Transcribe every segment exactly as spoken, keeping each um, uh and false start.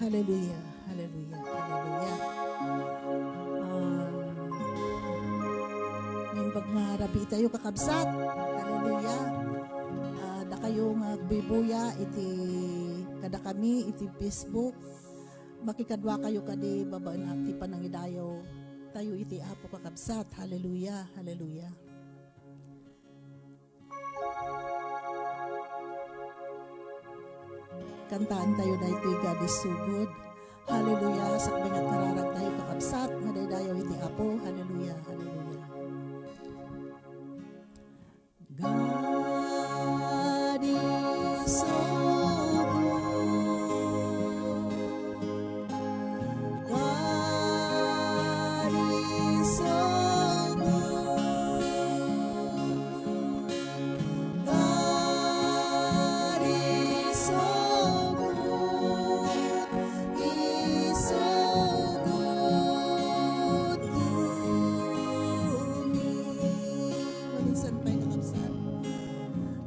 Hallelujah, hallelujah, hallelujah. Ah, naimbag nga rabii tayo, kakabsat. Hallelujah. Ah, dakayo nga agbuybuya iti kadakami iti Facebook. Makikadua kayo kadi babaen ti panangidayaw tayo iti Apo, kakabsat. Hallelujah, hallelujah. Kantaan tayo daytoy, God is so good. Hallelujah. Sakbay nga agkararag tayo, kakabsat, madaydayaw iti Apo. Hallelujah, hallelujah. God is so good. God is so good. God is so good. Is so good to me. Maminsan pay, kakabsat.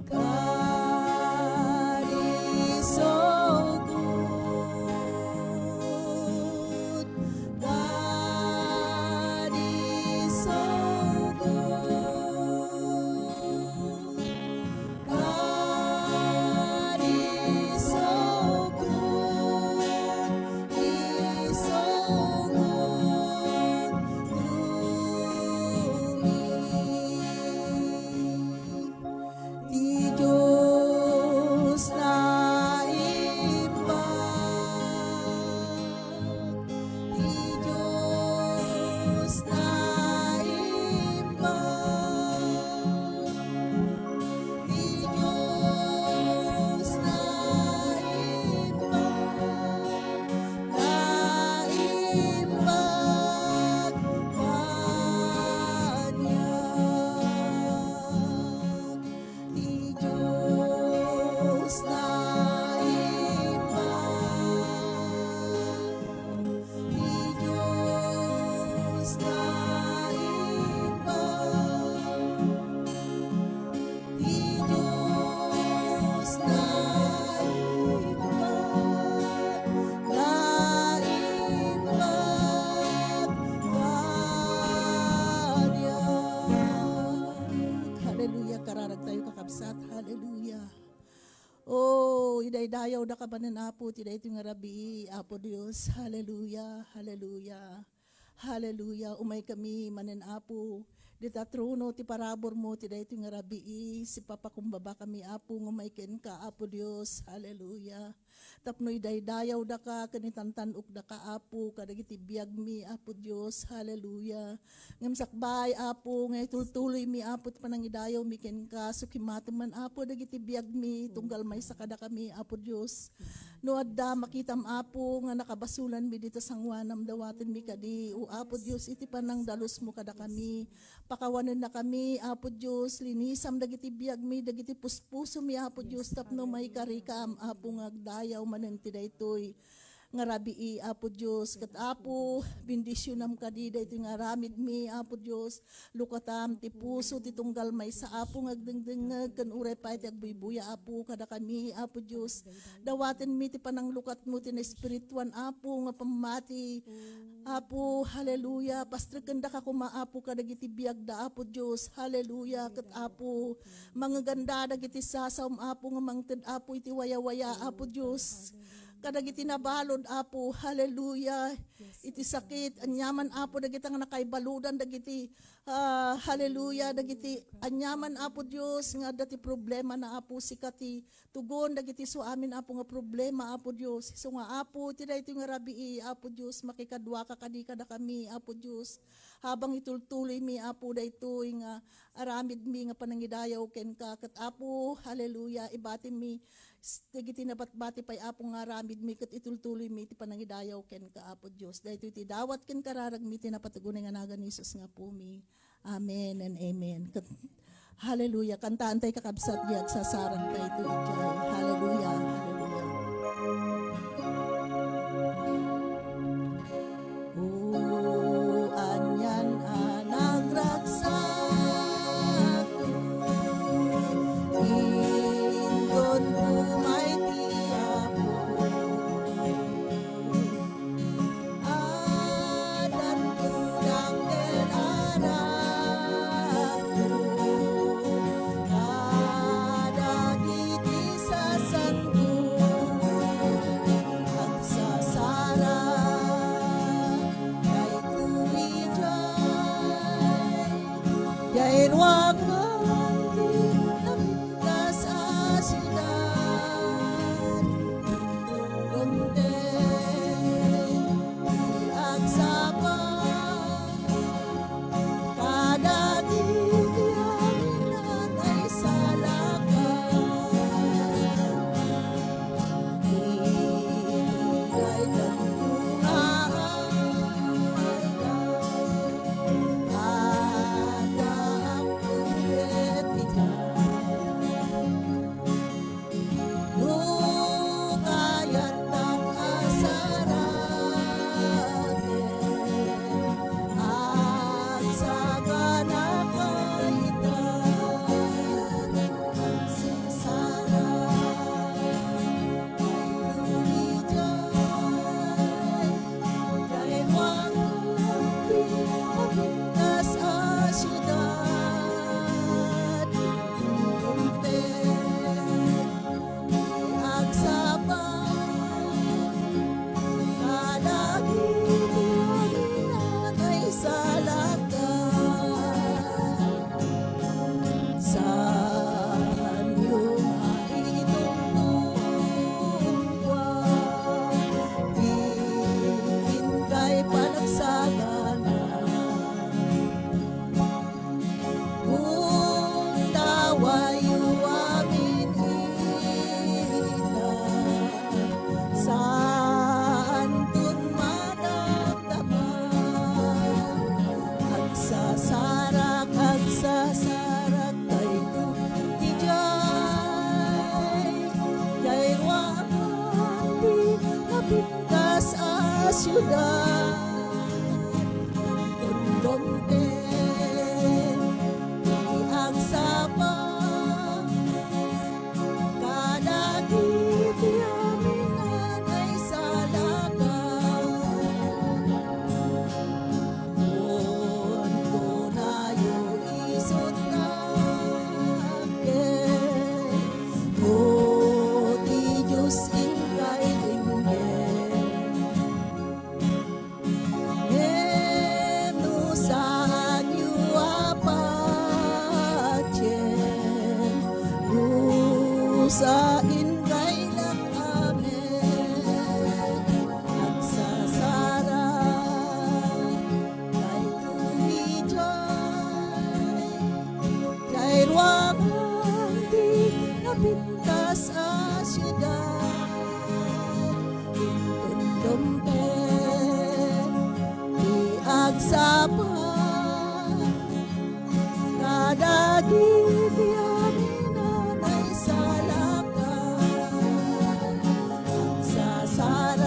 God is so good. God is so good. God is so good. Is so good to me. Ti Dios naimbag. Ti Dios naimbag. Ti Dios naimbag. Naimbag kaniak. Ti Dios naimbag. Ti Dios naimbag. Ti Dios naimbag. Naimbag kaniak. Hallelujah. Kararag tayo, kakabsat. Hallelujah. Oh, idaydayaw daka manen, Apo, ti daytoy nga rabii, Apo Dios. Hallelujah, hallelujah, hallelujah. Umay kami manen, Apo, dita trono ti parabur mo ti daytoy nga rabii. Sipapakumbaba kami, Apo, nga umay kenka, Apo Dios. Hallelujah. Tapno idaydayaw daka ken itantan-ok daka, Apo, kadagiti biagmi, Apo Dios. Hallelujah. Ngem sakbay, Apo, nga itultuloymi, Apo, ti panangidayawmi kenka, sukimatem man, Apo, dagiti biagmi, tunggal maysa kadakami, Apo Dios. No adda makitam, Apo, nga nakabasolanmi dita sangoanam, dawatenmi kadi, O Apo Dios, iti panangdalusmo kadakami. Pakawanennakami, Apo Dios, linisam dagiti biagmi, dagiti puspusomi, Apo Dios, tapno maikarikam, Apo, nga agdayaw manen ti daytoy nga rabii, Apo Dios. Ket, Apo, bendisionam kadi daytoy nga aramidmi, Apo Dios. Lukatam ti puso ti tunggal maysa, Apo, nga agdengdengngeg ken uray pay ti agbuybuya, Apo, kadakami, Apo Dios. Dawatenmi ti pananglukatmo ti naespirituan, Apo, nga pammati. Apo, hallelujah. Pastrekendaka koma, Apo, kadagiti biagda, Apo Dios. Hallelujah. Ket, Apo, mangeganda dagiti sasaom, Apo, nga mangted, Apo, iti wayawaya, Apo Dios. Kadagiti nabalud, Apo, hallelujah. Iti sakit, aniaman, Apo, dagita nga nakaibaludan dagiti, ah, hallelujah, dagiti aniaman, Apo Dios, nga adda ti problemana, Apo, sika ti tugon dagiti isuamin, Apo, nga problema, Apo Dios. Isu nga, Apo, ti daytoy nga rabii, Apo Dios, makikaduaka kadi kadakami, Apo Dios. Habang itultuloymi, Apo, daytoy nga aramidmi nga panangidayaw kenka, ket, Apo, hallelujah, ibatimi s-, dagiti nabatbati pay, Apo, nga aramidmi, ket itultuloymi ti panangidayaw kenka, Apo Dios. Daytoy ti dawat ken kararagmi ti napatugunay nga nagan ni Jesus nga Apomi. Amen and amen. Ket, hallelujah. Kantaan tay, kakabsat, di agsasarang tayo iti idiay. Hallelujah. Hallelujah. O anian a nagragsak, inton umay ti Apo. siudad. Dumteng ti agsapa kadagiti amin a naisalakan. Kunkunayo isut' nga anghel, no ti Dios inkay inggel. Ngem no saanyo a patien, dusa inkay lang amin. Agsasarang daytoy idiay, idiay ruangan ti napintas a siudad. Inton dumteng ti agsapa kadagiti amin a naisalakan. Agsasarang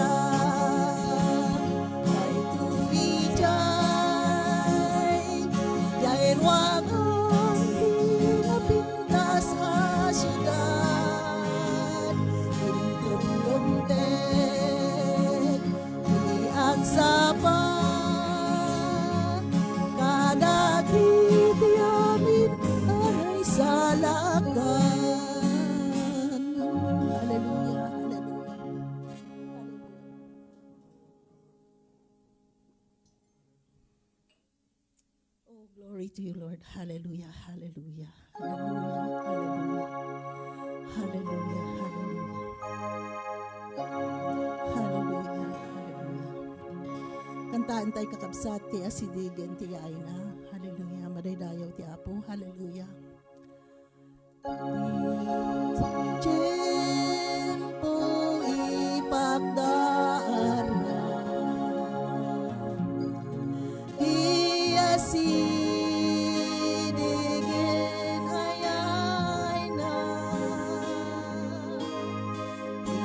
daytoy idiay, idiay ruangan ti napintas a siudad. Inton dumteng ti agsapa kadagiti amin a naisalakan. Hallelujah, hallelujah. Oh, glory to you, Lord. Hallelujah, hallelujah. Hallelujah, hallelujah. Hallelujah, hallelujah. Hallelujah, hallelujah. Kantaentayo, kakabsat, ti asidegen ti yaayna. Hallelujah. Madaydayaw ti Apo. Hallelujah. Tiempo ipagdaarna ti asidegen a yaayna, ti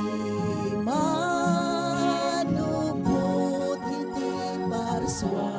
manupot iti parsua.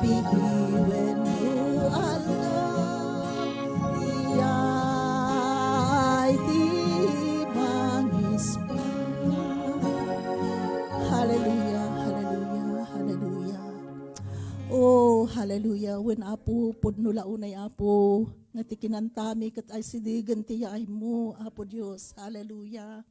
Pigiwenno aldaw, iyay ti mangispa. Hallelujah, hallelujah, hallelujah. Oh, hallelujah. Wen, Apo, pudno la unay, Apo, nga ti kinantami ket asidegen ti yaaymo, Apo Dios. Hallelujah.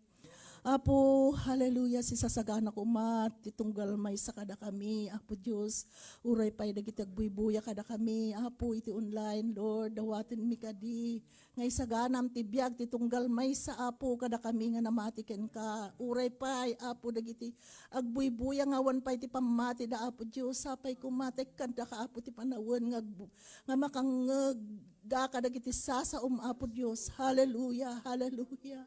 Apo, hallelujah, sisasagana koma ti tunggal maysa kadakami, Apo Dios. Uray pay dagiti agbuybuya kadakami, Apo, iti online, Lord, dawatenmi kadi nga isaganam ti biag ti tunggal maysa, Apo, kadakami nga namati kenka. Uray pay, Apo, dagiti agbuybuya nga awan pay ti pammatida, Apo Dios, sapay koma ta ikkandaka, Apo, ti panawen nga agbu-, nga makangngegda kadagiti sasaom, Apo Dios. Hallelujah, hallelujah.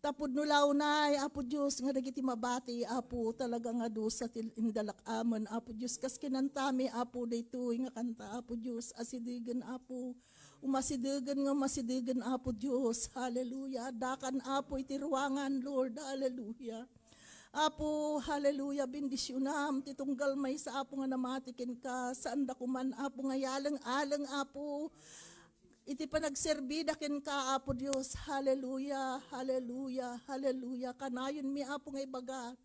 Tapud no launay, Apo Dios, nga dagiti mabati, Apo, talaga nga dusa ti indalak-amen, Apo Dios, kas kinantami, Apo, daytoy nga kanta, Apo Dios, asidegen, Apo, umasidegen nga umasidegen, Apo Dios, hallelujah, addakan, Apo, iti ruangan, Lord, hallelujah. Apo, hallelujah, bendisyonam ti tunggal maysa, Apo, nga namati kenka, saanda koman, Apo, nga yaleng-aleng, Apo, iti panagserbida kenka, Apo Dios. Hallelujah, hallelujah, hallelujah. Kanayonmi, Apo, nga ibagak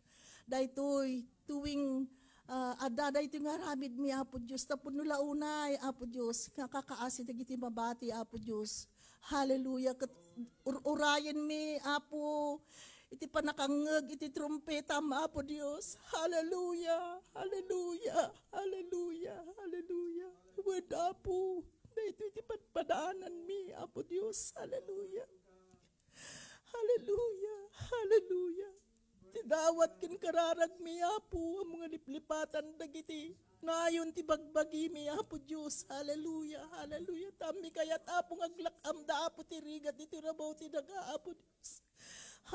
daytoy tuwing, ah, adda daytoy nga aramidmi, Apo Dios. Tapno launay, Apo Dios, nga kakaasi dagiti mabati, Apo Dios. Hallelujah. Ket ur-, urayenmi, Apo, iti panakangngeg iti trumpetam, Apo Dios. Hallelujah, hallelujah, hallelujah, hallelujah. Wen, Apo, daytoy ti padpadaananmi, Apo Dios. Hallelujah. Hallelujah. Hallelujah. Ti dawat ken kararagmi, Apo, ammo nga liplipatan dagiti nayon ti bagbagimi, Apo Dios. Hallelujah. Hallelujah. Tammi kayat, Apo, nga aglak-amda, Apo, ti rigat iti rabaw ti daga, Apo Dios.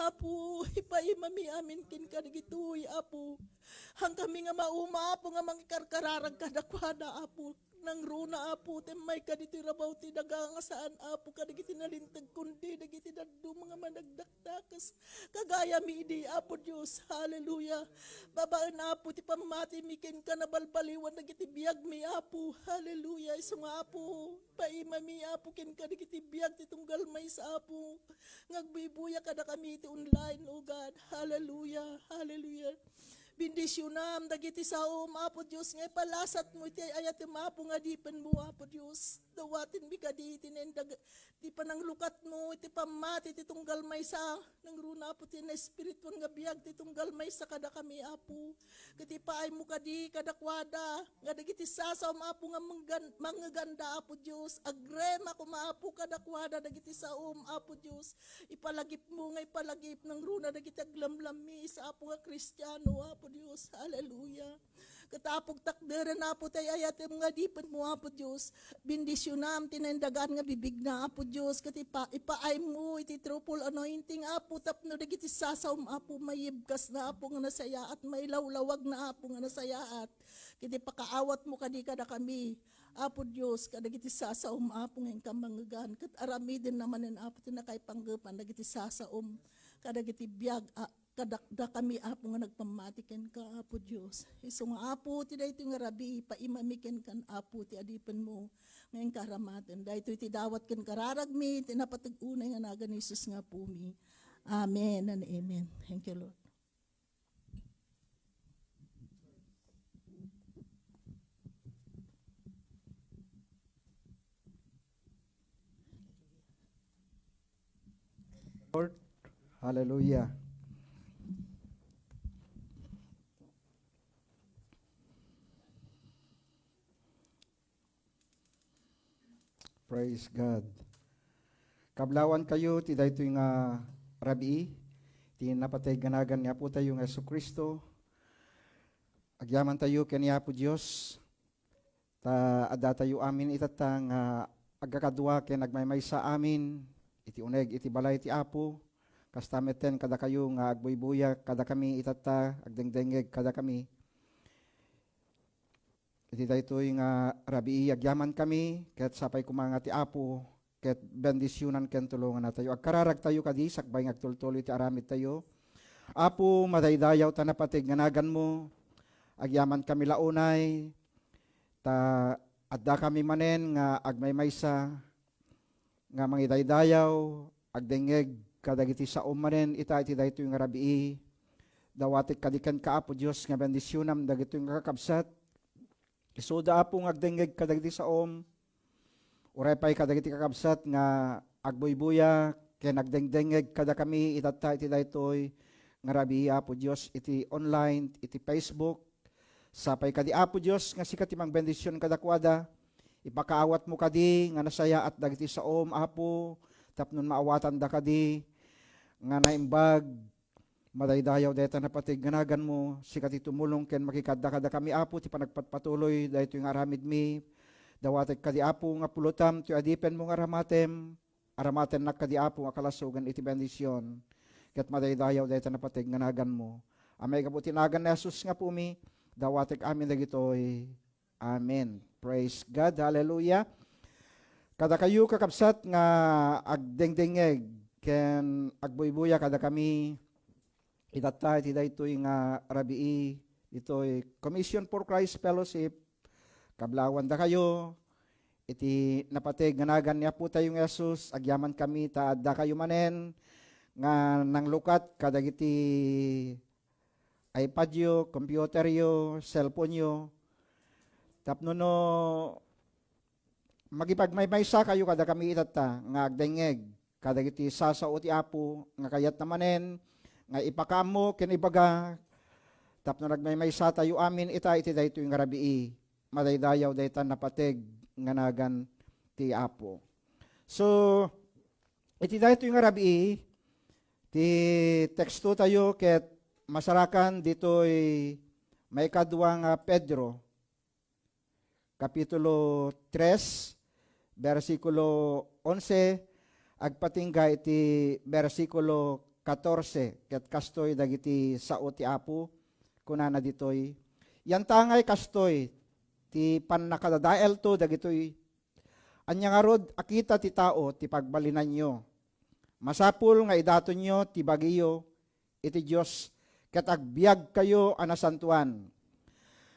Apo, ipaimami amin kenka dagitoy, Apo. Hankami nga mauma, Apo, nga mangikarkararag kadakuada, Apo. Nangruna, Apo, ti immayka ditoy rabaw ti daga nga saan, Apo, kadagiti nalinteg, kundi dagiti dadduma nga managdakdakes. Kagayami idi, Apo Dios. Hallelujah. Babaen, Apo, ti pammatimi kenka, nabalbaliwan dagiti biagmi, Apo. Hallelujah. Isu nga, Apo, paimami, Apo, kenka dagiti biag ti tunggal maysa, Apo, nga agbuybuya kadakami iti online, O God. Hallelujah. Hallelujah. Bendisionam dagiti saom, Apo Dios, nga ipalasatmo iti ay-ayatem, Apo, nga adipenmo, Apo Dios. Dawatenmi kadi iti naindag-, ti pananglukatmo iti pammati ti tunggal maysa. Nangruna, Apo, ti naespirituan nga biag ti tunggal maysa kadakami, Apo. Ket ipaaymo kadi kadakuada nga dagiti sasaom, Apo, nga manggan-, mangngeganda, Apo Dios. Agrema koma, Apo, kadakuada dagiti saom, Apo Dios. Ipalagipmo nga ipalagip nangruna dagiti aglamlammis, Apo, nga Kristiano, Apo Dios. Hallelujah. Ket, Apo, takderen, Apo, ti ay-ayatem nga adipenmo, Apo Dios. Bendisionam ti naindagan nga bibigna, Apo Dios. Ket ipa-, ipaaymo iti triple anointing, Apo, tapno dagiti sasaom, Apo, mayibkasna, Apo, nga nasayaat, mailawlawagna, Apo, nga nasayaat. Ket ipakaawatmo kadi kadakami, Apo Dios, kadagiti sasaom, Apo, nga inka mangngegan, ket aramiden manen, Apo, ti nakaipanggepan dagiti sasaom kadagiti biag, a, kadakdakami, Apo, nga nagpammati kenka, Apo Dios. Isu nga, Apo, ti daytoy nga rabii, paimami kenkan, Apo, ti adipenmo nga inka aramaten. Daytoy ti dawat ken kararagmi, ti napateg unay nga nagan ni Jesus nga Apomi. Amen and amen. Thank you, Lord. Lord. Hallelujah. Praise God. Kablawan kayo ti daytoy nga rabii, ti napateg nga nagan ni Apo tayo nga Jesu-Cristo. Agyaman tayo ken ni Apo Dios, ta adda tayo amin itatta nga agkakadua ken agmaymaysa amin iti uneg iti balay ti Apo. Kasta metten kadakayo nga agbuybuya kadakami itatta, agdengdengngeg kadakami. Iti daytoy nga rabii, agyamankami, ket sapay koma nga ti Apo, ket bendisionan ken tulonganna tayo. Agkararag tayo kadi, sakbay nga agtultuloy ti aramid tayo. Apo, madaydayaw ta napateg nga naganmo, agyamankami la unay, Ta addakami manen nga agmaymaysa, nga mangidaydayaw, agdengngeg kadagiti saom manen ita iti daytoy nga rabii. Dawatek kadi kenka, Apo Dios, nga bendisionam dagitoy nga kakabsat. Isuda, Apo, nga agdengngeg kadagiti saom, uray pay kadagiti kakabsat nga agbuybuya ken agdengdengngeg kadakami itatta iti daytoy nga rabii, Apo Dios, iti online, iti Facebook. Sapay kadi, Apo Dios, nga sika ti mangbendision kadakuada. Ipakaawatmo kadi nga nasayaat dagiti saom, Apo, tapno maawatanda kadi nga naimbag. Madaydayaw dayta napateg nga naganmo, sika ti tumulong ken makikadda kadakami, Apo, ti panagpatpatuloy daytoy nga aramidmi. Dawatek kadi, Apo, nga pulotam toy adipenmo nga aramatem, aramatennak kadi, Apo, nga kalasogan iti bendision. Ket madaydayaw dayta napateg nga naganmo. A maigapu ti nagan ni Jesus nga Apomi, dawatek amin dagitoy. Amen. Praise God. Hallelujah. Kadakayo, kakabsat, nga agdengdengngeg ken agbuybuya kadakami, itatta iti daytoy nga rabii, ditoy Commission for Christ Fellowship, kablawandakayo iti napateg nga nagan ni Apotayo nga Jesus, agyamankami ta addakayo manen nga nanglukat kadagiti iPadyo, computeryo, cellphoneyo, tapno no magipagmaymaysakayo kadakami itatta nga agdengngeg kadagiti sasao ti Apo nga kayatna manen nga ipakaammo ken ibaga tapno nagmaymaysatayo amin ita iti daytoy nga rabii. Madaydayaw dayta napateg nga nagan ti Apo. So, iti daytoy nga rabii, ti tekstotayo ket masarakan ditoy maikadua nga Pedro, Kapitulo tres, bersikulo onse, agpatingga iti bersikulo katorse, ket kastoy dagiti sao ti Apo, kunana ditoy, Yantangay kastoy ti pannakadadaelto dagitoy. Ania ngarud a kita ti tao ti pagbalinanyo? Masapul nga idatonyo ti bagiyo iti Dios ket agbiagkayo a nasantoan.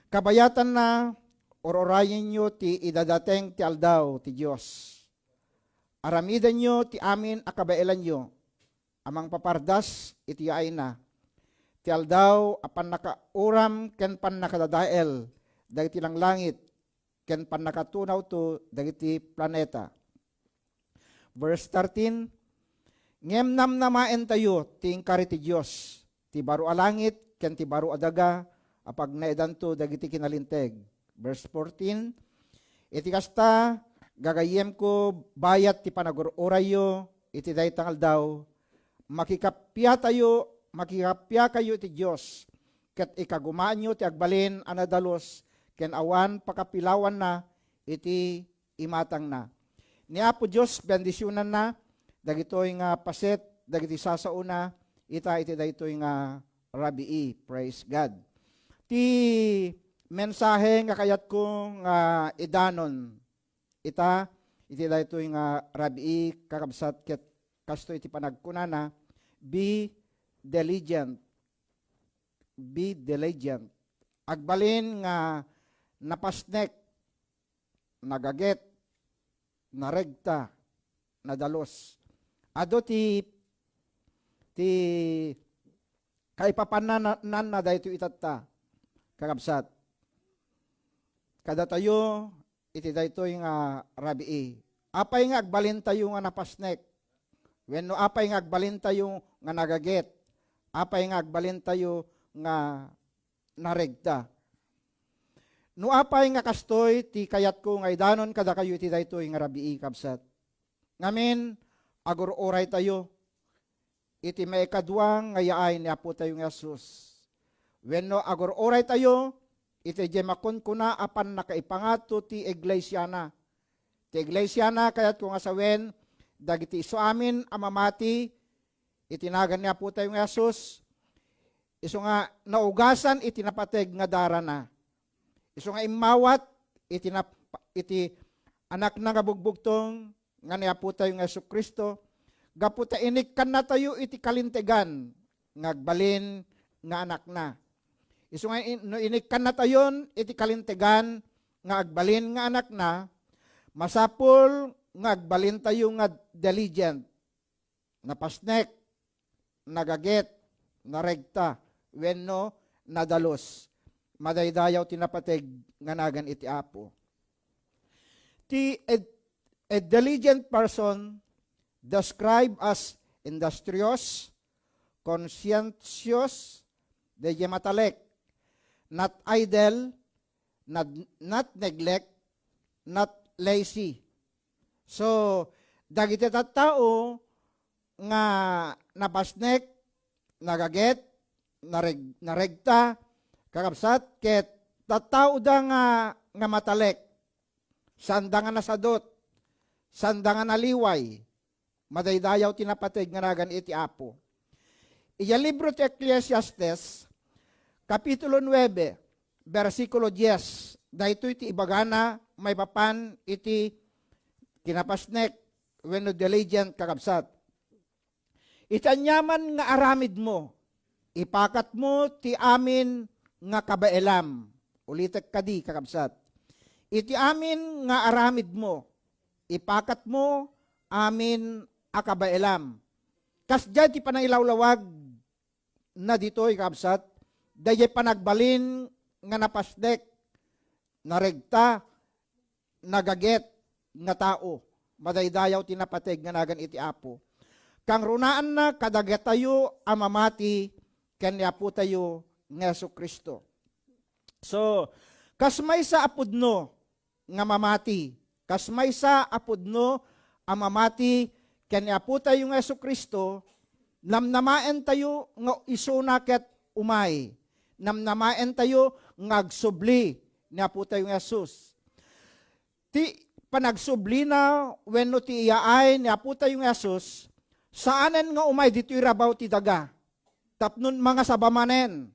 Kabayatanna, ur-urayenyo ti idadateng ti aldaw ti Dios. Aramidenyo ti amin a kabaelanyo a mangpapardas iti yaayna. Ti aldaw a pannakauram ken pannakadadael dagiti langlangit ken pannakatunawto dagiti planeta. Verse thirteen, Ngem namnamaentayo ti inkari ti Dios, ti baro a langit ken ti baro a daga a pagnaedanto dagiti kinalinteg. Verse fourteen, Iti kasta, gagayyemko, bayat ti panagur-urayyo iti dayta nga aldaw, makikappiatayo, makikappiakayo iti Dios, ket ikagumaanyo ti agbalin a nadalus ken awan pakapilawanna iti imatangna. Ni Apo Dios bendisionanna dagitoy nga paset dagiti sasaona ita iti daytoy nga rabii. Praise God. Ti mensahe nga kayatko nga idanon ita iti daytoy nga rabii, kakabsat, ket kastoy ti panagkunana, be diligent. Be diligent. Agbalin nga napasnek, nagaget, naregta, nadalus. Adu ti, ti kaipapanananna daytoy itatta, kakabsat. Kadatayo, iti daytoy nga rabii. Apay nga agbalintayo nga napasnek? Wenno apay nga agbalintayo nga nagaget? Apay nga agbalintayo nga naregta? No apay nga kastoy ti kayatko nga idanon kadakayo iti daytoy nga rabii, kabsat, ngamin, agur-uraytayo iti maikadua nga yaay ni Apotayo nga Jesus. Wenno agur-uraytayo iti diay makunkuna a pannakaipangato ti iglesiana. Ti iglesiana, kayatko nga sawen, dagiti isu amin a mamati iti nagan ni Apotayo nga Jesus, isu nga naugasan iti napateg nga darana. Isu nga immawat iti nap-, iti Anakna nga bugbugtong nga ni Apotayo nga Jesu-Cristo, gapu ta inikkannatayo iti kalintegan nga agbalin nga anakna. Isu nga in-, no inikkannatayon iti kalintegan nga agbalin nga anakna, masapul nga agbalintayo nga diligent, napasnek, nagaget, naregta, wenno nadalus. Madaydayaw ti napateg nga nagan iti Apo. Ti ed-, a diligent person described as industrious, conscientious, daydiay matalek, not idle, not, not neglect, not lazy. So, dagiti tattao nga napasnek, nagaget, nareg-, naregta, kakabsat, ket tattaoda nga, nga matalek. Saanda nga nasadut, saanda nga naliway, madaydayaw ti napateg nga nagan iti Apo. Iya libro ti Eclesiastes, Kapitulo nuebe, bersikulo dies, daytoy ti ibagana maipapan iti kinapasnek wenno diligent, kakabsat. Iti aniaman nga aramidmo, ipakatmo ti amin nga kabaelam. Ulitek kadi, kakabsat. Iti amin nga aramidmo, ipakatmo amin a kabaelam. Kasdiay ti panangilawlawag na ditoy, kakabsat, daydiay panagbalin nga napasnek, naregta, nagaget nga tao, madaydayaw ti napateg nga nagan iti Apo. Kangrunaanna kadagitayo a mamati ken ni Apotayo nga Jesu-Cristo. So, kas maysa a pudno nga mamati, kas maysa a pudno a mamati ken ni Apotayo nga Jesu-Cristo, namnamaentayo nga isuna ket umay. Namnamaentayo nga agsubli ni Apotayo nga Jesus. Ti panagsublina wenno ti iyaay ni Apotayo nga Jesus, saanen nga umay ditoy rabaw ti daga, tapno mangasaba manen,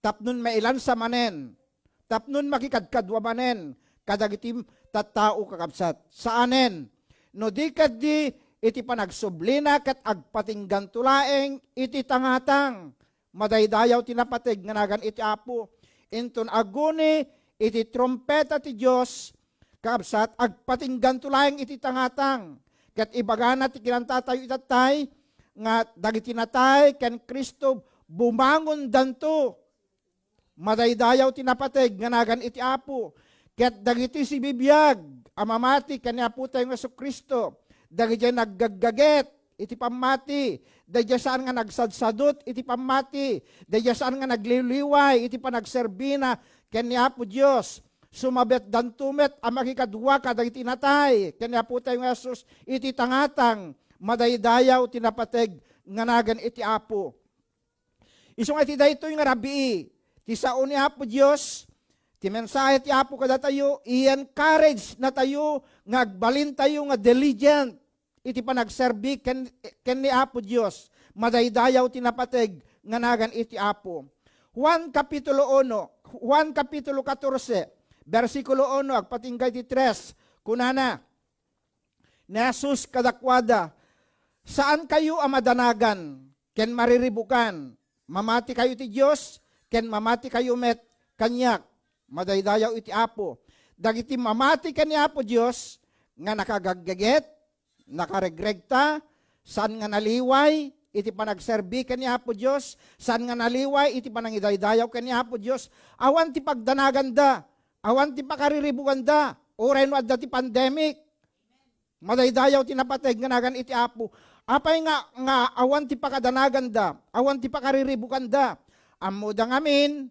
tapno mailansa manen, tapno makikadkadua manen kadagiti tattao, kakabsat. Saanen. No di ketdi iti panagsublina ket agpatingganto laeng iti tangatang, madaydayaw ti napateg nga nagan iti Apo. Inton aguni iti trumpeta ti Dios, kakabsat, agpatingganto laeng iti tangatang. Ket ibagana ti kinantatayo itattay, nga dagiti natay ken Cristo bumangondanto. Madaydayaw ti napateg nga nagan iti Apo. Ket dagiti sibibiag a mamati ken ni Apotayo nga Jesu-Cristo, dagiti naggaggaget iti pammati, daydiay saan nga nagsadsadut iti pammati, daydiay saan nga nagliwliway iti panagserbina ken ni Apo Dios, sumabetdanto met a makikadua kadagiti natay ken ni Apotayo nga Jesus iti tangatang, madaydayaw ti napateg nga nagan iti Apo. Isu nga iti daytoy nga rabii, ti sao ni Apo Dios, ti mensahe ti Apo kadatayo, i-encourage natayo nga agbalintayo nga diligent iti panagserbi ken, ken ni Apo Dios. Madaydayaw ti napateg nga nagan iti Apo. Juan Kapitulo uno, Juan Kapitulo katorse, bersikulo uno, agpatingga iti tres, kunana, ni Jesus kadakuada, "Saankayo a madanagan ken mariribukan. Mamatikayo iti Dios, ken mamatikayo met kaniak." Madaydayaw iti Apo. Dagiti mamati ken ni Apo Dios nga nakagaggeget, nakaregregta, saan nga naliway iti panagserbi ken ni Apo Dios, saan nga naliway iti panangidaydayaw ken ni Apo Dios, awan ti pagdanaganda, awan ti pakariribukanda, uray no adda ti pandemic. Madaydayaw ti napateg nga nagan iti Apo. Apay nga, nga awan ti pakadanaganda, awan ti pakariribukanda? Ammoda ngamin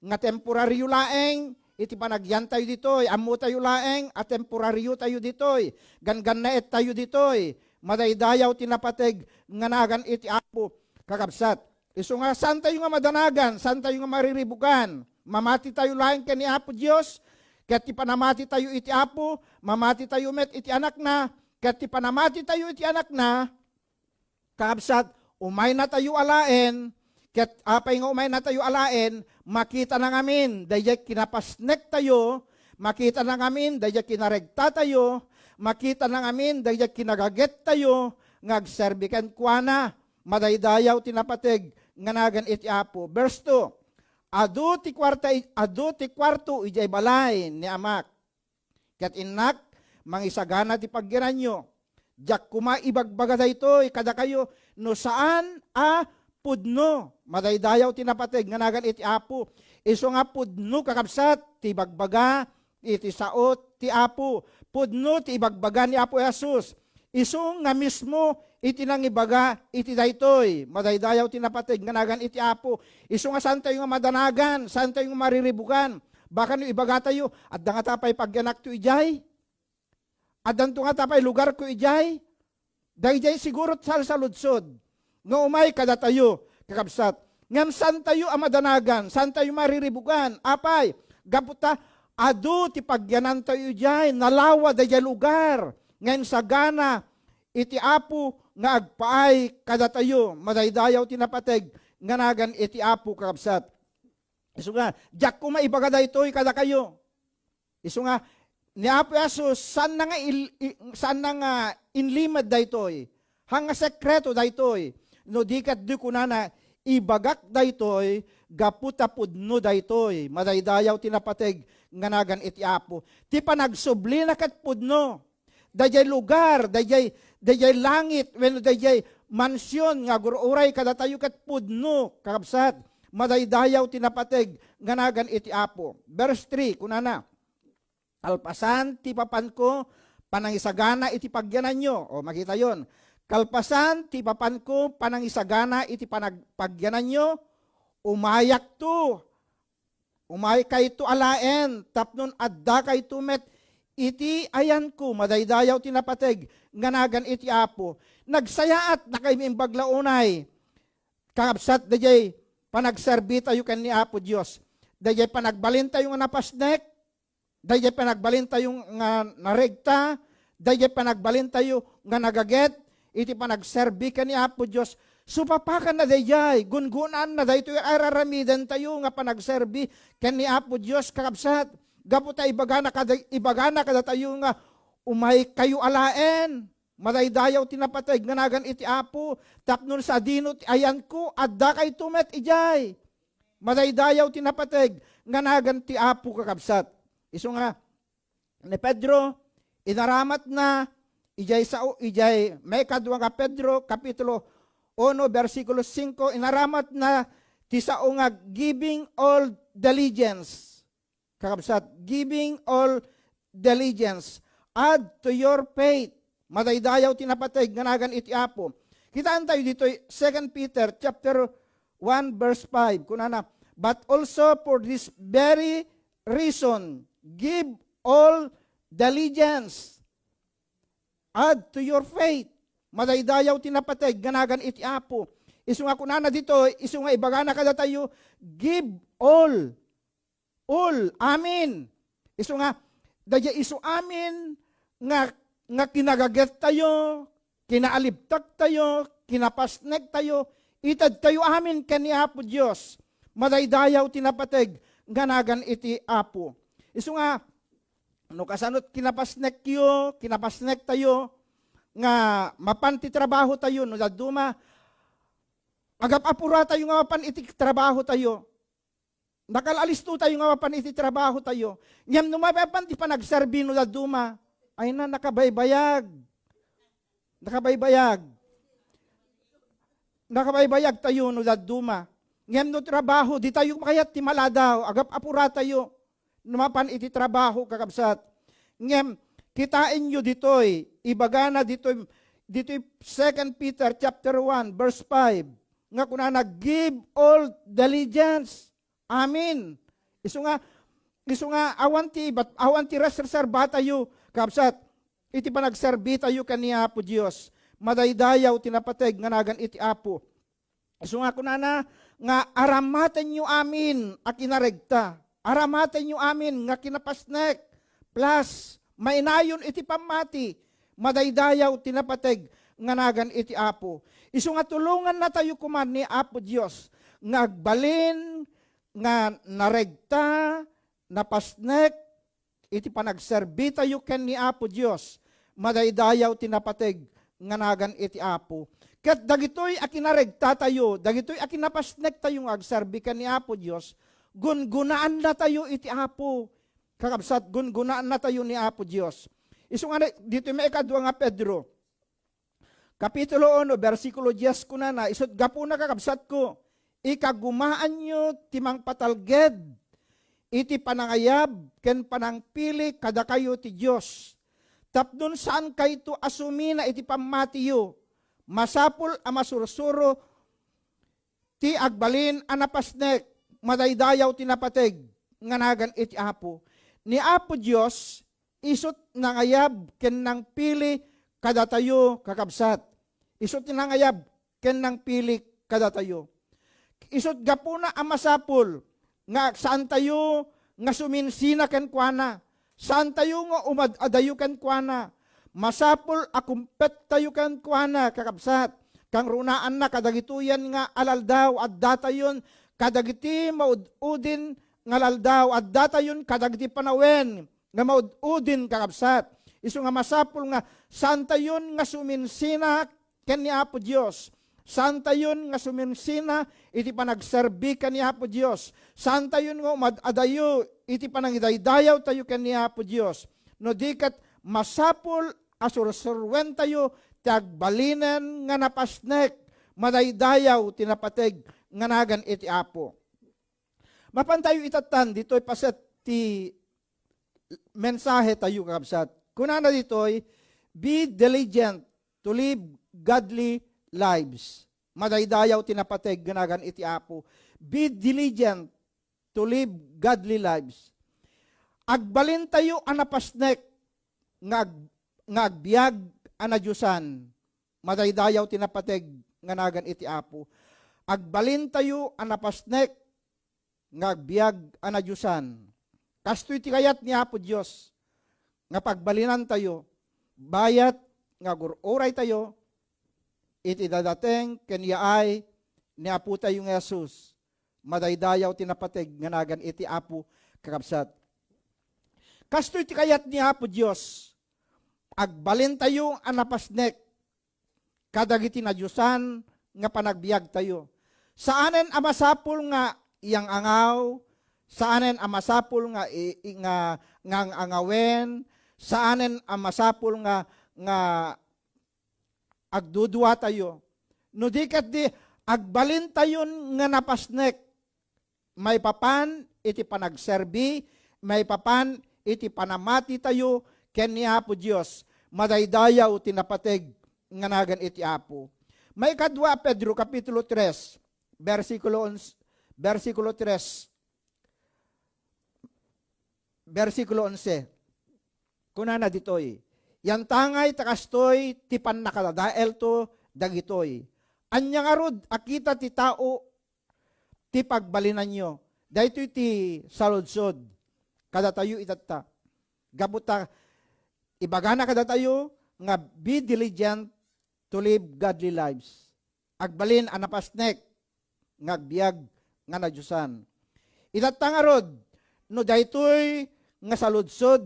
nga temporario laeng iti panagyantayo ditoy. Ammotayo laeng a temporariotayo ditoy. Gangannaettayo ditoy. Madaydayaw ti napateg nga nagan iti Apo, kakabsat. Isu nga, saantayo nga madanagan, saantayo nga mariribukan. Mamatitayo laeng ken ni Apo Dios, ket ti panamatitayo iti Apo, mamatitayo met iti Anakna, ket ti panamatitayo iti Anakna, kakabsat, umaynatayo alaen, ket apay nga umaynatayo alaen, makitana ngamin daydiay kinapasnektayo, makitana ngamin daydiay kinaregtatayo, makitana ngamin daydiay kinagagettayo nga agserbi kenkuana. Madaydayaw ti napateg nga nagan iti Apo. Verse two, "Adu ti kuarta, adu ti kuarto idiay balay ni Amak. Ket innak mangisagana ti pagyananyo. Diak koma ibagbaga daytoy kadakayo no saan a pudno. Madaydayaw ti napateg nga nagan iti Apo. Isu nga pudno, kakabsat, ti ibagbaga iti sao ti Apo. Pudno ti ibagbaga ni Apo Jesus. Isu nga mismo iti nangibaga iti daytoy. Madaydayaw ti napateg nga nagan iti Apo. Isu nga saantayo nga madanagan, saantayo nga mariribugan. Baka no ibagatayo, "Adda ngata pay pagyanakto idiay? Addanto ngata pay lugarko idiay?" Daydiay siguro ti salsaludsod nga umay kadatayo, kakabsat. Ngem saantayo a madanagan, saantayo mariribugan. Apay, gapu ta adu ti pagyanantayo idiay, nalawa daydiay lugar nga insagana iti Apo nga agpaay kadatayo. Madaydayaw ti napateg nga nagan iti Apo, kakabsat. Isu nga, diak koma ibaga daytoy kadakayo. Isu nga, ni Apo Jesus, saanna nga il-, i-, saanna nga inlimed daytoy. Haan nga sekreto daytoy. No di ket di kunana, ibagak daytoy gapu ta pudno daytoy. Madaydayaw ti napateg nga nagan iti Apo. Ti panagsublina ket pudno. Daydiay lugar, daydiay, daydiay langit, wenno daydiay mansion nga agur-uray kadatayo ket pudno, kakabsat. Madaydayaw ti napateg nga nagan iti Apo. Verse three, kunana, "Kalpasan ti papanko panangisagana iti pagyananyo." O, makitayon. "Kalpasan ti papanko panangisagana iti panag-, pagyananyo, umayakto." Umaykayto alaen tapno addakayto met iti ayanko. Madaydayaw ti napateg nga nagan iti Apo. Nagsayaat, nakaimbag la unay, kakabsat, daydiay panagserbitayo ken ni Apo Dios. Daydiay panagbalintayo nga napasnek, daydiay panagbalintayo nga naregta, daydiay panagbalintayo nga nagaget iti panagserbi ken ni Apo Dios. Supapakanna daydiay, gungoanna daytoy a ar-aramidentayo nga panagserbi ken ni Apo Dios, kakabsat. Gapu ta ibagana kada-, ibagana kadatayo nga, "Umaykayo alaen. Madaydayaw ti napateg nga nagan iti Apo, tapno sadino ti ayanko, addakayto met idiay." Madaydayaw ti napateg nga nagan ti Apo, kakabsat. Isu nga, ni Pedro, inaramatna, idiay sao, idiay maikadua nga Pedro, kapitulo uno, bersikulo singko, inaramatna ti sao nga giving all diligence. Kakabsat, giving all diligence. Add to your faith. Madaydayaw ti napateg nga nagan iti Apo. Kitaentayo ditoy, Second Peter chapter one, verse five. Kunana, "But also for this very reason, give all diligence." Add to your faith. Madaydayaw ti napateg nga nagan iti Apo. Isu nga kunana ditoy, isu nga ibagana kadatayo, "Give all." All, amin. Isu nga, daydiay isu amin nga, nga kinagagettayo, kinaalibtektayo, kinapasnektayo, itedtayo amin ken ni Apo Dios. Madaydayaw ti napateg nga nagan iti Apo. Isu nga, no kasano ti kinapasnekyo, kinapasnektayo, nga mapan ti trabahotayo, no dadduma, agap-apuratayo nga mapan iti trabahotayo. Nakal-alistotayo nga mapan iti trabahotayo. Ngem no mapan ti panagserbi no dadduma, ay na, nakabaybayag. Nakabaybayag. Nakabaybayagtayo no dadduma. Ngem no trabaho, ditayo kayat ti maladaw, agap-apuratayo. No mapan iti trabaho, kakabsat. Ngem, kitaenyo ditoy, ibagana ditoy, ditoy Second Peter chapter one, verse five, nga kunana, "Give all diligence." Amin. Isu nga, isu nga awan ti ibat-, awan ti res-, reserbatayo, kabsat, iti panagserbitayo ken ni Apo Dios. Madaydayaw ti napateg nga nagan iti Apo. Isu nga kunana nga aramatenyo amin a kinaregta. Aramatenyo amin nga kinapasnek. Plus, mainayon iti pammati. Madaydayaw ti napateg nga nagan iti Apo. Isu nga tulongannatayo koma ni Apo Dios nga agbalin nga naregta, napasnek iti panagserbitayo ken ni Apo Dios. Madaydayaw ti napateg nga nagan iti Apo. Ket dagitoy a kinaregtatayo, dagitoy a kinapasnektayo nga agserbi ken ni Apo Dios, gungunaannatayo iti Apo. Kakabsat, gungunaannatayo ni Apo Dios. Isu nga na-, ditoy maikadua nga Pedro, Kapitulo uno, bersikulo dies, kunana, "Isut' gapuna, kakabsatko, ikagumaanyo ti mangpatalged iti panangayab ken panangpili kadakayo ti Dios, tapno saankayto a sumina iti pammatiyo. Masapul a masursuro ti agbalin a napasnek, madaydayaw ti napateg nga nagan iti Apo." Ni Apo Dios, isut' nangayab ken nangpili kadatayo, kakabsat. Isut' ti nangayab ken nangpili kadatayo. Isut' gapuna a masapul nga saantayo nga suminsina kenkuana. Saantayo nga umad-adayo kenkuana. Masapul a kumpettayo kenkuana, kakabsat. Kangrunaanna kadagitoyen nga alaldaw, addatayon kadagiti maud-udin nga alaldaw, addatayon kadagiti panawen nga maud-udin, kakabsat. Isu nga masapul nga saantayon nga suminsina ken ni Apo Dios. Saantayon nga suminsina iti panagserbi ken ni Apo Dios. Saantayon nga umad-adayo iti panangidaydayawtayo ken ni Apo Dios. No di ket, masapul a sursuruentayo ti agbalinen nga napasnek, madaydayaw ti napateg nga nagan iti Apo. Mapantayo itattan ditoy paset ti mensahe tayo, kakabsat. Kunana ditoy, "Be diligent to live godly lives." Madaydayaw ti napateg nga nagan iti Apo. "Be diligent to live godly lives." Agbalintayo a napasnek nga ag-, nga agbiag a nadiosan. Madaydayaw ti napateg nga nagan iti Apo. Agbalintayo a napasnek nga agbiag a nadiosan. Kastoy ti kayat ni Apo Dios nga pagbalinantayo, bayat nga agur-uraytayo iti dadateng ken yaay ni Apotayo nga Jesus. Madaydayaw ti napateg nga nagan iti Apo, kakabsat. Kastoy ti kayat ni Apo Dios. Agbalintayo a napasnek kadagiti nadiosan nga panagbiagtayo. Saanen a masapul nga iyangangaw, saanen a masapul nga i-, i-, nga, nga ang-angawen, saanen a masapul nga, nga agduduatayo. No di ket di, agbalintayon nga napasnek maipapan iti panagserbi, maipapan iti panamatitayo ken ni Apo Dios, madaydayaw ti napateg nga nagan iti Apo. Maikadua a Pedro, Kapitulo tres, bersikulo onse, bersikulo tres, bersikulo onse. Kunana ditoy, "Yantangay ta kastoy ti pannakadadaelto dagitoy. Ania ngarud a kita ti tao ti pagbalinanyo?" Daytoy ti saludsod kadatayo itatta. Gapu ta ibagana kadatayo nga, "Be diligent to live godly lives." Agbalin a napasnek nga agbiag nga nadiosan. Itatta ngarud, no daytoy nga saludsod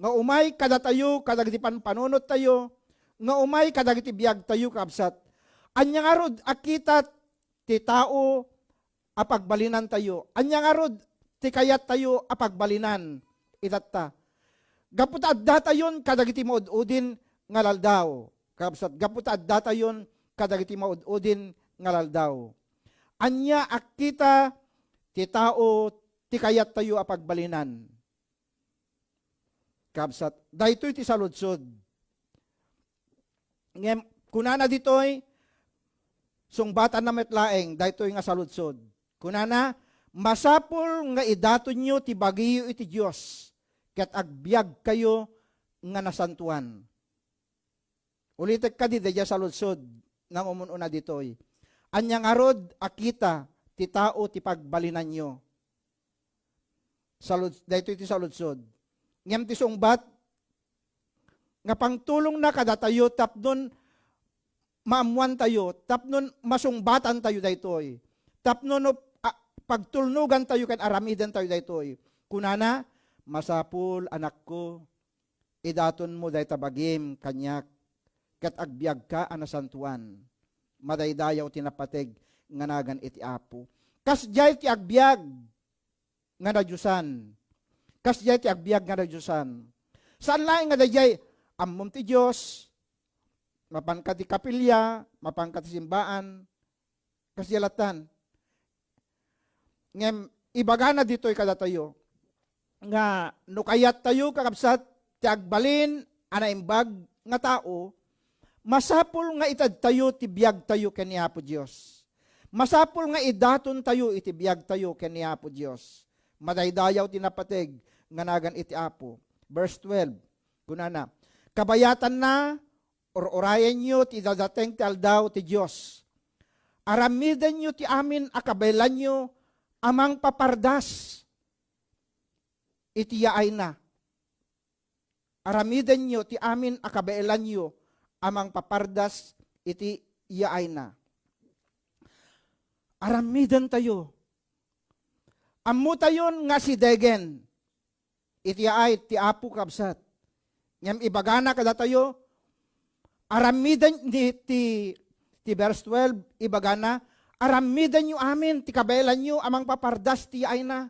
nga umay kadatayo, kadagiti panpanunottayo, nga umay kadagiti biagtayo, kabsat, ania ngarud a kita ti tao a pagbalinantayo? Ania ngarud ti kayattayo a pagbalinan itatta? Gapu ta addatayon kadagiti maud-udin nga laldaw, kabsat, gapu ta addatayon kadagiti maud-udin nga laldaw. Ania a kita ti tao ti kayattayo a pagbalinan? Kabsat, daytoy ti saludsod. Ngem, kunana ditoy, sungbatanna met laeng daytoy nga saludsod. Kunana, "Masapul nga idatonyo ti bagiyo iti Dios, ket agbiagkayo nga nasantoan." Ulitek kadi daydiay saludsod nga umun-una ditoy. Ania ngarud a kita ti tao ti pagbalinanyo? Salud-, daytoy ti saludsod. Ngem ti sungbat, nga pangtulongna kadatayo tapnon maammoantayo, tapnon masungbatantayo daytoy, tapno no, a, pagtulnogantayo ken aramidantayo daytoy. Kunana, "Masapul, anakko, idatonmo dayta bagim kaniak, ket agbiagka a nasantoan. Madaydayaw ti napateg nga nagan iti Apo." Kasdiay ti agbiag nga nadiosan. Kasdiay ti agbiag nga nadiosan. Saan laeng nga daydiay, ammom ti Dios, mapanka ti kapilya, mapanka ti simbaan, kasdiay lattan. Ngem ibagana ditoy kadatayo nga no kayattayo, kakabsat, ti agbalin a naimbag nga tao, masapul nga itedtayo ti biagtayo ken ni Apo Dios. Masapul nga idatontayo iti biagtayo ken ni Apo Dios. Madaydayaw ti napateg nga nagan iti Apo. Verse twelve, kunana, kabayatanna, ur-urayenyo ti dadateng ti aldaw ti Dios. Aramidenyo ti amin a kabaelanyo a mangpapardas iti yaayna. Aramidenyo ti amin a kabaelanyo a mangpapardas iti yaayna. Aramidentayo. Ammotayon nga asidegen iti yaay ti Apo, kabsat. Ngem ibagana kadatayo, aramiden ni ti, ti verse twelve, ibagana, aramidenyo amin ti kabaelanyo a mangpapardas ti yaayna.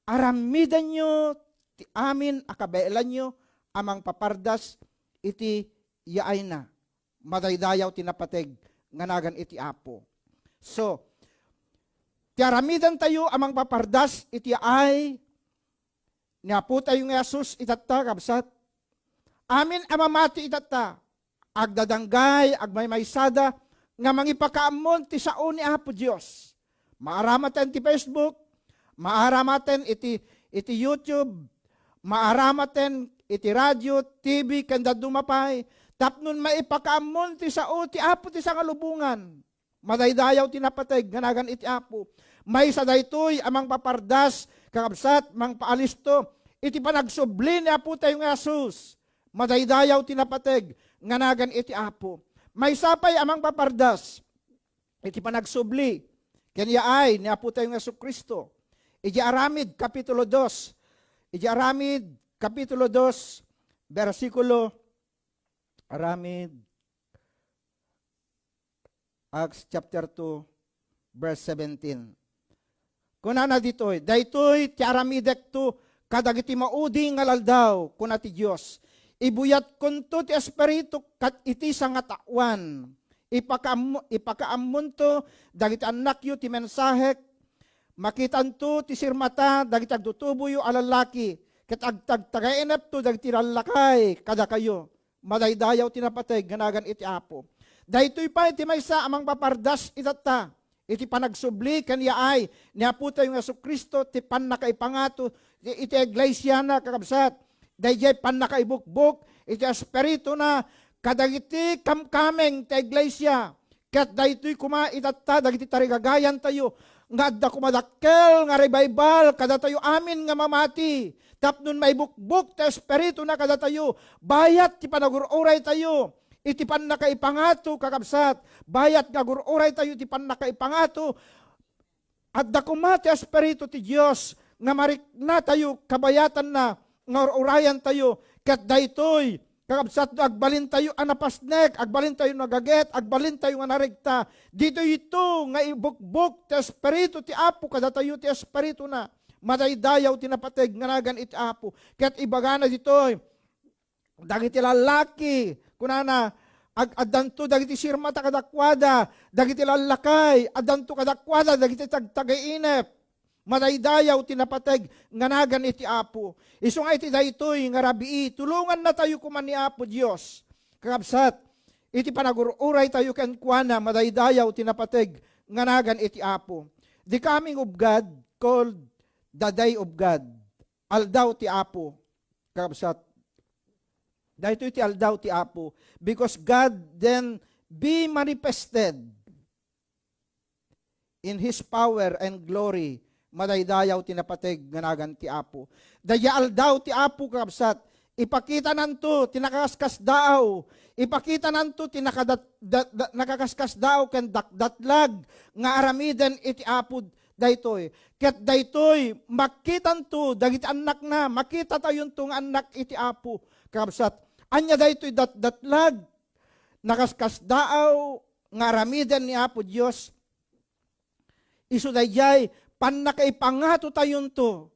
Aramidenyo ti amin a kabaelanyo a mangpapardas iti yaayna. Madaydayaw ti napateg nga nagan iti Apo. So, ti aramidentayo a mangpapardas iti yaay ni Apotayo nga Jesus itatta, kabsat. Amin a mamati itatta, agdadanggay, agmaymaysada, nga mangipakaammon ti sao ni Apo Dios. Maaramaten ti Facebook, maaramaten iti, iti YouTube, maaramaten iti radio, T V, ken dadduma pay, tapno maipakaammon ti sao ti Apo ti sangalubongan. Madaydayaw ti napateg nga nagan iti Apo. Maysa daytoy a mangpapardas, kakabsat, mangpaalisto iti panagsubli ni Apotayo nga Jesus. Madaydayaw ti napateg nga nagan iti Apo. Maysa pay a mangpapardas iti panagsubli ken yaay ni Apotayo nga Jesu-Cristo. Iti Aramid, Kapitulo dos. Iti Aramid, Kapitulo dos, bersikulo, Aramid, Acts chapter two, verse seventeen. Kunana ditoy, "Daytoy ti aramidekto kadagiti maudi nga aldaw," kuna ti Dios. "Ibuyatkonto ti Espirituk kat iti sangataoan. Ipakaammo-, ipakaammonto dagiti annakyo ti mensahek. Makitanto ti sirmata dagiti agtutuboyo a lallaki, ket agtagtagainepto dagiti lallakay kadakayo." Madaydayaw ti napateg nga nagan iti Apo. Daytoy pay ti maysa a mangpapardas itatta iti panagsubli ken yaay ni Apotayo nga Jesu-Cristo ti pannakaipangato iti, iti iglesiana, kakabsat. Daydiay pannakaibukbok iti espirituna kadagiti kamkameng ti iglesia. Ket daytoy koma itatta dagiti tarigagayantayo nga adda koma dakkel nga revival kadatayo amin nga mamati tapno maibukbok ti espirituna kadatayo, bayat ti panagur-uraytayo iti pannakaipangato, kakabsat. Bayat nga agur-uraytayo iti pannakaipangato, adda koma ti Espiritu ti Dios nga mariknatayo, kabayatanna nga ur-urayantayo. Ket daytoy, kakabsat, no agbalintayo a napasnek, agbalintayo nagaget, agbalintayo nga naregta, ditoy ito nga ibukbok ti Espiritu ti Apo kadatayo ti Espirituna. Madaydayaw ti napateg nga nagan iti Apo. Ket ibagana ditoy, dagiti lallaki, kunana, ag-, addanto dagiti sirmata kadakuada, dagiti lallakay, addanto kadakuada dagiti tagtagainep. Madaydayaw ti napateg nga nagan iti Apo. Isu nga iti daytoy nga rabii, tulongannatayo koma ni Apo Dios. Kakabsat, iti panagur-uraytayo kenkuana, madaydayaw ti napateg nga nagan iti Apo. The coming of God called the day of God. Aldaw ti Apo. Kakabsat, daytoy ti aldaw ti Apo. Because God then be manifested in His power and glory. Madaydayaw ti napateg nga nagan ti Apo. Daydiay aldaw ti Apo, kakabsat, ipakitananto ti nakaskasdaaw. Ipakitananto ti nakadat-, dat-, dat-, nakaskasdaaw ken dakdatlag nga aramiden iti Apo daytoy. Ket daytoy, makitanto dagiti annakna, makitatayonto nga annak iti Apo, kakabsat. Ania daytoy datdatlag? Nakaskasdaaw nga aramiden ni Apo Dios. Isu daydiay, pannakaipangatotayonto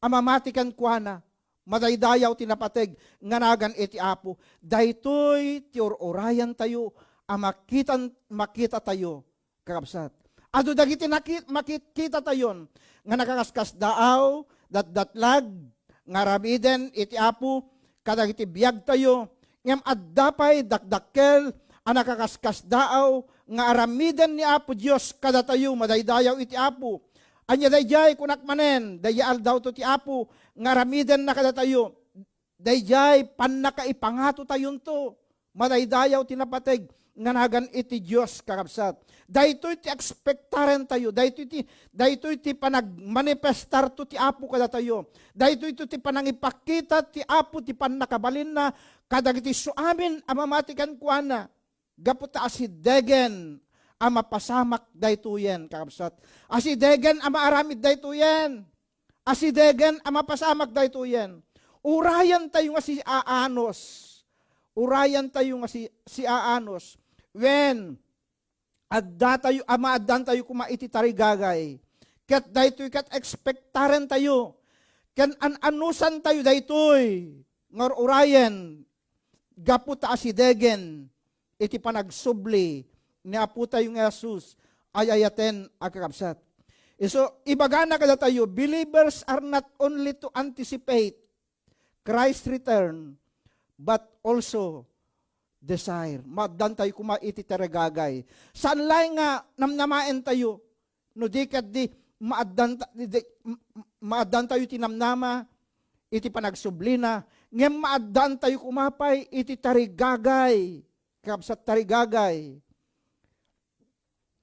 a mamati kenkuana, madaydayaw ti napateg nga nagan iti Apo. Daytoy ti ur-urayantayo a makitan-, makitatayo, kakabsat. Adu dagiti naki-, makit-, kitatayon nga nakaskasdaaw, datdatlag, nga aramiden iti Apo kadagiti biagtayo, ngem adda pay dakdakkel a nakaskasdaaw nga aramiden ni Apo Dios kadatayo madaydayaw iti Apo. Ania daydiay? Kunak manen, daydiay aldawto ti Apo nga aramidenna kadatayo. Daydiay pannakaipangatotayonto. Madaydayaw ti napateg nga nagan iti Dios, kakabsat. Daytoy ti ekspektarentayo, daytoy ti, daytoy ti panagmanifestarto ti Apo kadatayo. Daytoy ti panangipakita ti Apo ti pannakabalinna kadagiti suamin a mamati kenkuana. Gapu ta asidegen a mapasamak daytoyen, kakabsat. Asidegen a maaramid daytoyen. Asidegen a mapasamak daytoyen. Urayantayo nga siaanos. Urayantayo nga si-, siaanos. Wen, addatayo, a maaddantayo koma iti tarigagay. Ket daytoy ket ekspektarentayo. Ken an-anusantayo daytoy nga ur-urayen gapu ta asidegen iti panagsubli ni Apotayo nga Jesus ay ayaten a kakabsat. Isu, ibagana kadatayo, believers are not only to anticipate Christ's return, but also desire. Maaddantayo koma iti tarigagay. Saan laeng nga namnamaentayo, no di ket di maaddanta-, di, di, m-, m-, maaddantayo ti namnama iti panagsublina, ngem maaddantayo koma pay iti tarigagay. Kabsat, tarigagay.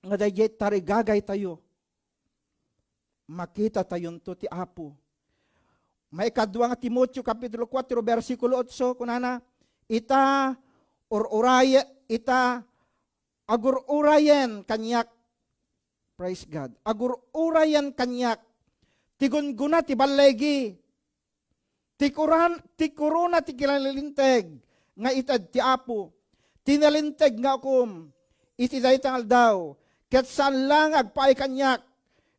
Nga daydiay tarigagaytayo, makitatayonto ti Apo. Maikadua nga Timoteo, Kapitulo kuatro, bersikulo otso, kunana, "Ita, ur-uray-, ita, agur-urayen kaniak," praise God, "agur-urayen kaniak ti gunggona ti ballegi, ti kuran-, ti korona ti kinalinteg nga ited ti Apo, ti nalinteg nga ukom iti dayta nga aldaw, ket saan la nga agpaay kaniak,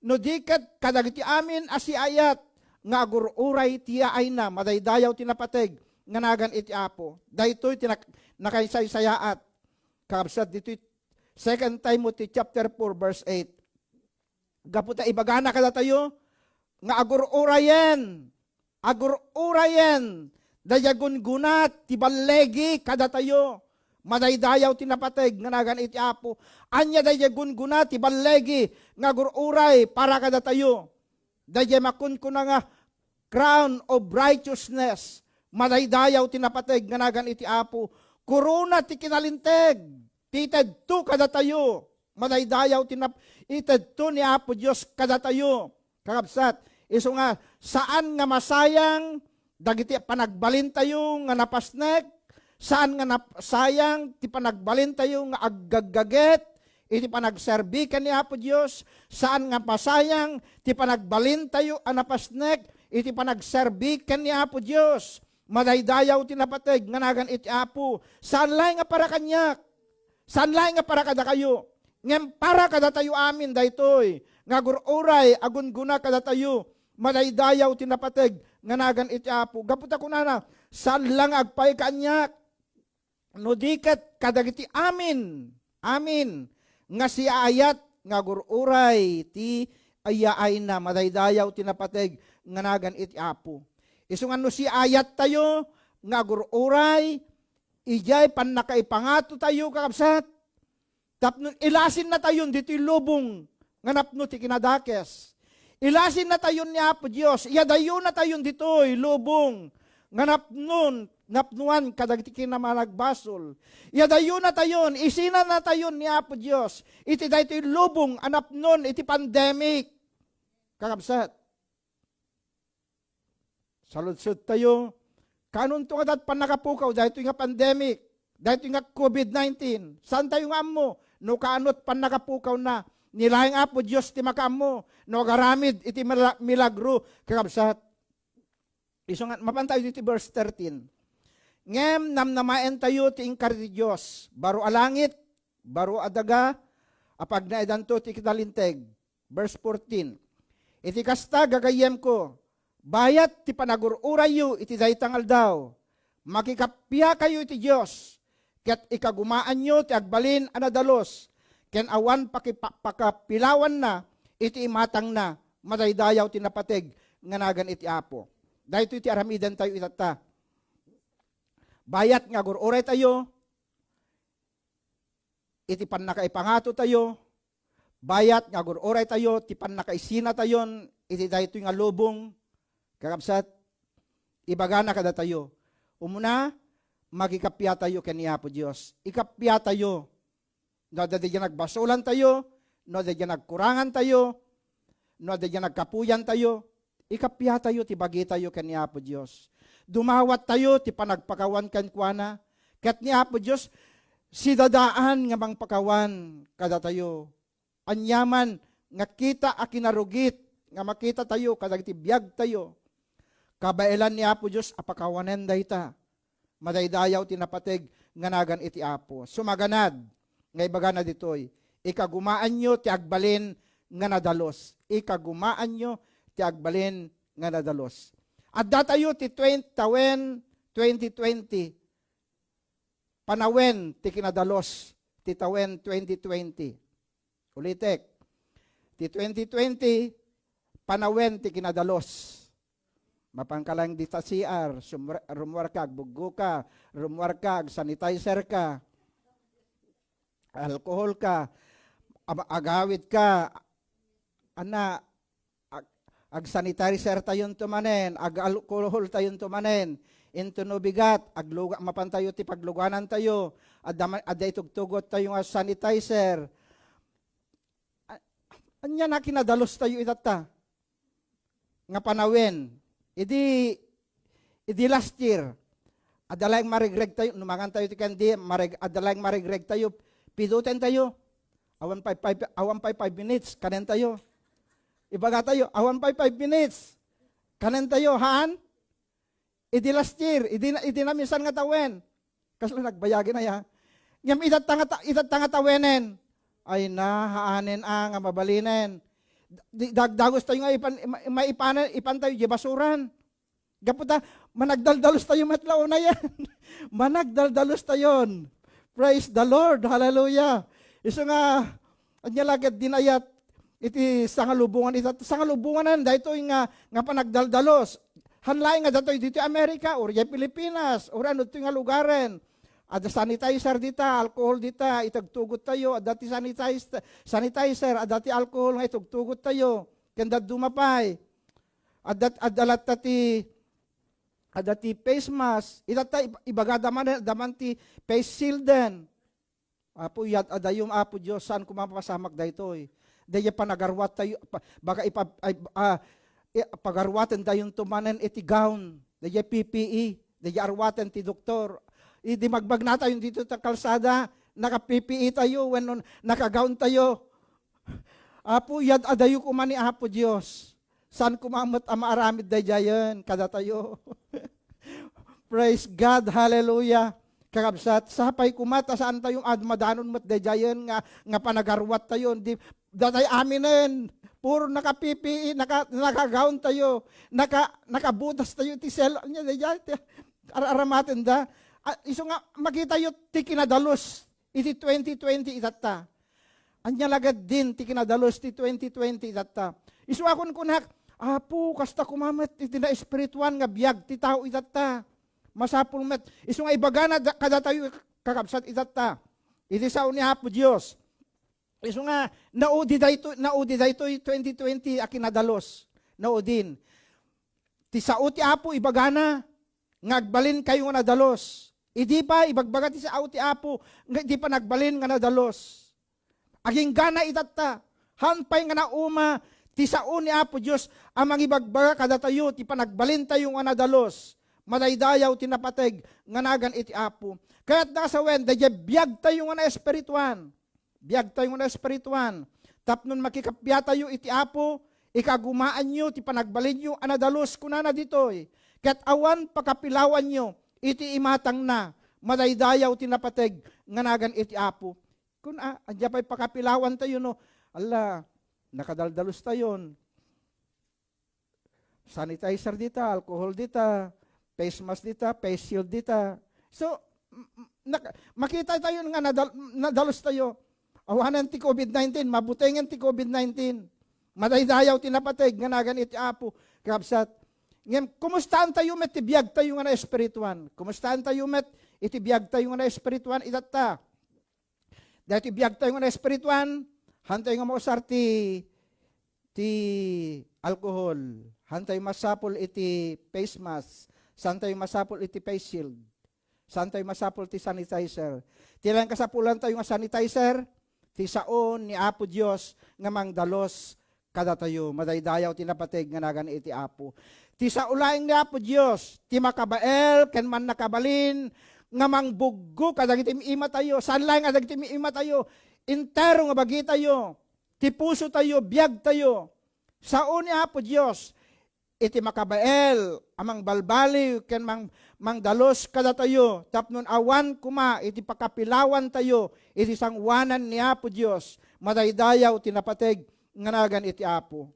no di ket kadagiti amin a siaayat nga agur-uray ti yaayna, madaydayaw ti napateg nga nagan iti Apo." Daytoy ti nak-, nakaisaysayaat, kakabsat, ditoy Second Timothy chapter four, verse eight. Gapu ta ibagana kadatayo nga agur-urayen, agur-urayen daydiay gunggona ti ballegi kadatayo. Madaydayaw ti napateg nga nagan iti Apo. Ania daydiay gunggona ti ballegi nga agur-uray para kadatayo? Daydiay makunkuna nga crown of righteousness. Madaydayaw ti napateg nga nagan iti Apo. Korona ti kinalinteg ti itedto kadatayo. Madaydayaw ti nap-, itedto ni Apo Dios kadatayo. Kakabsat, isu nga saan nga masayang dagiti panagbalintayo nga napasnek, saan nga nap-, sayang ti panagbalintayo nga aggaggaget iti panagserbi ken ni Apo Dios, saan nga masayang ti panagbalintayo a napasnek iti panagserbi ken ni Apo Dios. Madaydayaw ti napateg nga nagan iti Apo. Saan laeng nga para kaniak. Saan laeng nga para kadakayo. Ngem para kadatayo amin daytoy nga agur-uray a gunggona kadatayo. Madaydayaw ti napateg nga nagan iti Apo. Gapu ta kunana, "Saan la nga agpaay kaniak, no di ket kadagiti amin, amin nga siaayat nga agur-uray ti yaayna." Madaydayaw ti napateg nga nagan iti Apo. Isu nga no siaayattayo nga agur-uray, idiay pannakaipangatotayo, kakabsat, tapno ilasennatayon ditoy lubong nga napno ti kinadakes. Ilasennatayon ni Apo Dios, iyadayonatayon ditoy lubong nga napnon, napnoan kadagiti kinamanagbasol. Iyadayonatayon, isinanatayon ni Apo Dios iti daytoy lubong a napnon iti pandemic. Kakabsat, saludsodtayo, kaanonto nga dat pannakapukaw daytoy nga pandemic, daytoy nga covid nineteen? Saantayo nga ammo no kaanot pannakapukawna? Ni laeng Apo Dios ti makaammo no agaramid iti mila-, milagro, kakabsat. Isu nga, mapantayo ditoy verse thirteen. Ngem namnamaentayo ti inkari ti Dios, baro a langit, baro a daga, a pagnaedanto ti kinalinteg. Verse fourteen, "Iti kasta, gagayyemko, Bayat ti panagur-urayyo iti dayta nga aldaw, makikappiakayo iti Dios, ket ikagumaanyo ti agbalin a nadalus, ken awan pakipa-, pakapilawanna iti imatangna, madaydayaw ti napateg nga nagan iti Apo. Daytoy ti aramidentayo itatta. Bayat nga agur-uraytayo iti pannakaipangatotayo, bayat nga agur-uraytayo ti pannakaisinatayon iti daytoy nga lubong, kakabsat, ibagana kadatayo, umuna, makikappiatayo ken ni Apo Dios. Ikappiatayo. No adda daydiay nagbasulantayo, no adda daydiay nagkurangantayo, no adda daydiay nagkapuyantayo, ikappiatayo ti bagitayo ken ni Apo Dios. Dumawattayo ti panagpakawan kenkuana, ket ni Apo Dios, sidadaan nga mangpakawan kadatayo. Aniaman nga kita a kinarugit nga makitatayo kadagiti biagtayo, kabaelan ni Apo Dios a pakawanen dayta. Madaydayaw ti napateg nga nagan iti Apo. Sumaganad nga ibagana ditoy, ikagumaanyo ti agbalin nga nadalus. Ikagumaanyo ti agbalin nga nadalus. Addatayo ti twenty, tawen twenty twenty. Panawen ti kinadalus ti tawen twenty twenty. Ulitek, ti twenty twenty, panawen ti kinadalus. Mapanka laeng dita C R, sumre-, rummuarka, agbuggoka, rummuarka, agsanitizerka, alkoholka, am-, agawidka, ana, ag-, agsanitizertayonto manen, agalkoholtayonto manen, intono bigat, agluga-, mapantayo ti pagluganantayo, adda ma-, adda itugtugottayo nga sanitizer. A-, ania na kinadalustayo itatta? Nga panawen, idi, idi last year, adda laeng marigregtayo, no mangantayo ti candy, mareg-, adda laeng marigregtayo, pidutentayo. Awan five, five, awan five, five minutes, kanentayo. Ibagatayo, awan five, five minutes, kanentayo, haan? Idi last year, idi na, idi naminsan nga tawen. Kasla nagbayagin aya. Ngem itatta nga ta-, itatta nga tawenen. Ay na, haanen a nga mabalinen. Di, dagdagustayo nga ipan, ma-, maipanen, ipantayo di basuran. Gapu ta, managdaldalustayo met la unayen. Managdaldalustayon. Praise the Lord. Hallelujah. Isu nga, ania la ket dinayat iti sangalubongan, ita sangalubonganan daytoy nga, nga panagdaldalus. Han laeng nga datoy ditoy Amerika, or diay Pilipinas, or ano ditoy nga lugaren. Adda sanitizer dita, alcohol dita, itugtugottayo, adda ti sanitize-, sanitizer, adda ti alcohol nga itugtugottayo. Ken dadduma pay. Adda, adda latta ti, adda ti face mask. Itatta, ib-, ibagada man, adda man ti face shield den. Apo, iyad-adayom, Apo Dios, saan koma mapasamak daytoy. Daydiay panagarwattayo, pa-, baga ipa-, ay, ah, i-, pagaruatendayonto manen iti gown. Daydiay P P E, daydiay aruaten ti doktor. Idi magbagnatayon ditoy ta kalsada, naka-P P E tayo, wenno naka-gown tayo. Apo, iyad-adayo koma ni Apo Dios. Saan koma met a maaramid daydiayen kadatayo. Praise God, hallelujah. Kakabsat, sapay koma ta saan tayo ad-, madanon met daydiayen nga, nga panagarwattayon. Di, datay aminen, puro naka-P P E, naka, naka-gown tayo, naka, nakabutas tayo, ti sel-, ania, daydiay, ti, ar-, aramaten da. Ah, isu nga, makitayo ti kinadalus iti twenty twenty itatta. Ania la ket din ti kinadalus ti twenty twenty itatta? Isu a kunkunak, Apo, kasta koma met iti naespirituan nga biag ti tao itatta. Masapul met. Isu nga ibagana da-, kadatayo, kakabsat, itatta. Iti sao ni Apo Dios. Isu nga naudi daytoy, naudi daytoy twenty twenty a kinadalus. Naudin. Ti sao ti Apo ibagana nga agbalinkayo nga nadalus. Idi pay ibagbaga ti sao ti Apo nga idi panagbalin nga nadalus. Aginggana itatta, han pay nga nauma ti sao ni Apo Dios a mangibagbaga kadatayo ti panagbalintayo nga nadalus. Madaydayaw ti napateg nga nagan iti Apo. Kayatna a sawen, daydiay biagtayo nga naespirituan. Biagtayo nga naespirituan. Tapno makikappiatayo iti Apo, ikagumaanyo ti panagbalinyo a nadalus, kunana ditoy, ket awan pakapilawanyo iti imatangna, madaydayaw ti napateg nga nagan iti Apo. Kun, ah, ania pay pakapilawantayo no, ala, nakadaldalustayon. Sanitizer dita, alcohol dita, face mask dita, face shield dita. So, m-, m-, nak-, makita tayo nga nadal-, nadalus tayo. Awanan ti covid nineteen, mabutengen ti covid nineteen. Madaydayaw ti napateg nga nagan iti Apo, kabsat. Ngem, kumustaan tayo met ti biag tayo nga naespirituan? Kumustaan tayo met iti biag tayo nga naespirituan? Itatta. Daytoy biag tayo nga naespirituan, hantayo nga mausar ti, ti alcohol, hantayo masapul iti face mask, santayo masapul iti face shield, santayo masapul ti sanitizer. Ti laeng kasapulan tayo nga sanitizer, ti sao ni Apo Dios nga mangdalus kadatayo. Madaydayaw ti napateg nga nagan iti Apo. Ti sao laeng ni Apo Dios, ti makabael ken mannakabalin nga mangbuggo kadagiti imatayo. Saan laeng a dagiti imatayo, entero nga bagitayo, ti pusotayo, biagtayo. Sao ni Apo Dios, iti makabael a mangbalbaliw ken mang-, mangdalus kadatayo tapno awan koma iti pakapilawantayo iti sangoanan ni Apo Dios. Madaydayaw ti napateg nga nagan iti Apo.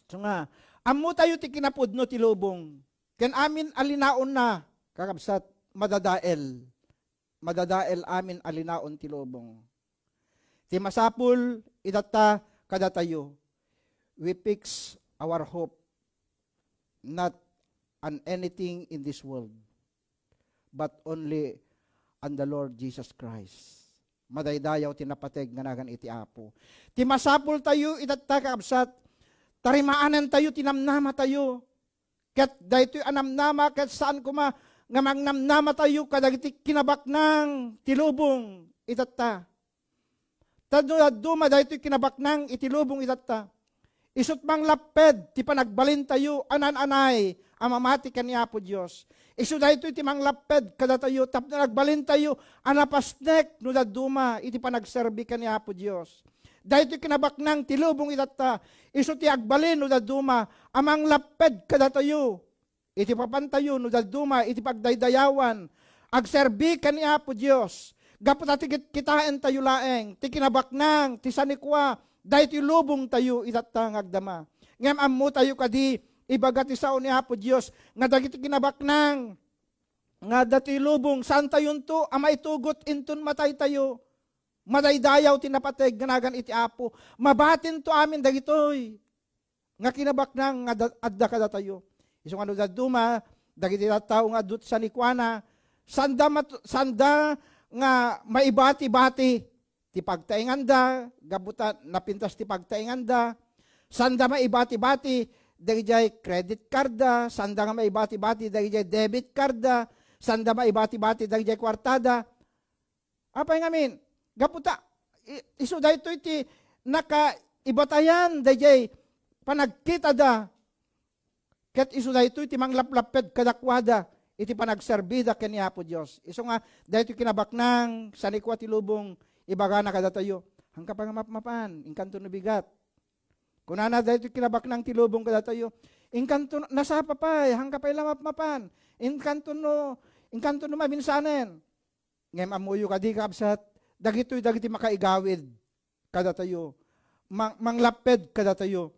So nga, ammotayo ti kinapudno ti lubong. Ken amin a linaonna, kakabsat, madadael. Madadael amin a linaon ti lubong. Ti masapul, itatta kadatayo, we fix our hope not on anything in this world, but only on the Lord Jesus Christ. Madaydayaw ti napateg nga nagan iti Apo. Ti masapul tayo, itatta, kakabsat, tarimaanantayo ti namnamatayo. Ket daytoy a namnama, ket saan koma nga mangnamnamatayo kadagiti kinabaknang ti lubong itatta. Ta no dadduma daytoy kinabaknang iti lubong itatta, isut' manglapped ti panagbalintayo a naan-anay a mamati ken ni Apo Dios. Isu daytoy ti manglapped kadatayo tapno agbalintayo a napasnek no dadduma iti panagserbi ken ni Apo Dios. Daytoy kinabaknang ti lubong itatta, isu ti agbalin no dadduma a manglapped kadatayo iti papantayo no dadduma iti pagdaydayawan, agserbi ken ni Apo Dios. Gapu ta ti kitkitaentayo laeng ti kinabaknang ti sanikua daytoy lubongtayo itatta nga agdama. Ngem ammotayo kadi, ibaga ti sao ni Apo Dios, nga dagiti kinabaknang nga datoy lubong, saantayonto a maitugot inton mataytayo. Madaydayaw ti napateg nga nagan iti Apo. Mabatinto amin dagitoy nga kinabaknang nga da-, adda kadatayo. Isu nga no dadduma dagiti tattao nga adu ti sanikuana, sanda mat-, sanda nga maibati-bati ti pagtaenganda, gapu ta napintas ti pagtaenganda, sanda maibati-bati dagijay credit card da, sanda nga maibati-bati dagijay debit card da, sanda maibati-bati dagijay kuartada. Apay ngamin? Gapu ta, i-, isu daytoy ti nakaibatayan dayjay panagkitada. Ket isu daytoy ti manglaplapped kadakuada iti panagserbida ken ni Apo Dios. Isu nga, daytoy kinabaknang, sanikua ti lubong, ibagana kadatayo, "Hanka pay nga mapmapan, inkanto no bigat." Kunana, daytoy kinabaknang ti lubong kadatayo, "Inkanto, nasapa pay, hanka pay la mapmapan, inkanto no, inkanto no maminsanen." Ngem ammoyo kadi, kabsat, dagitoy dagiti makaigawid kadatayo, mang-, manglapped kadatayo.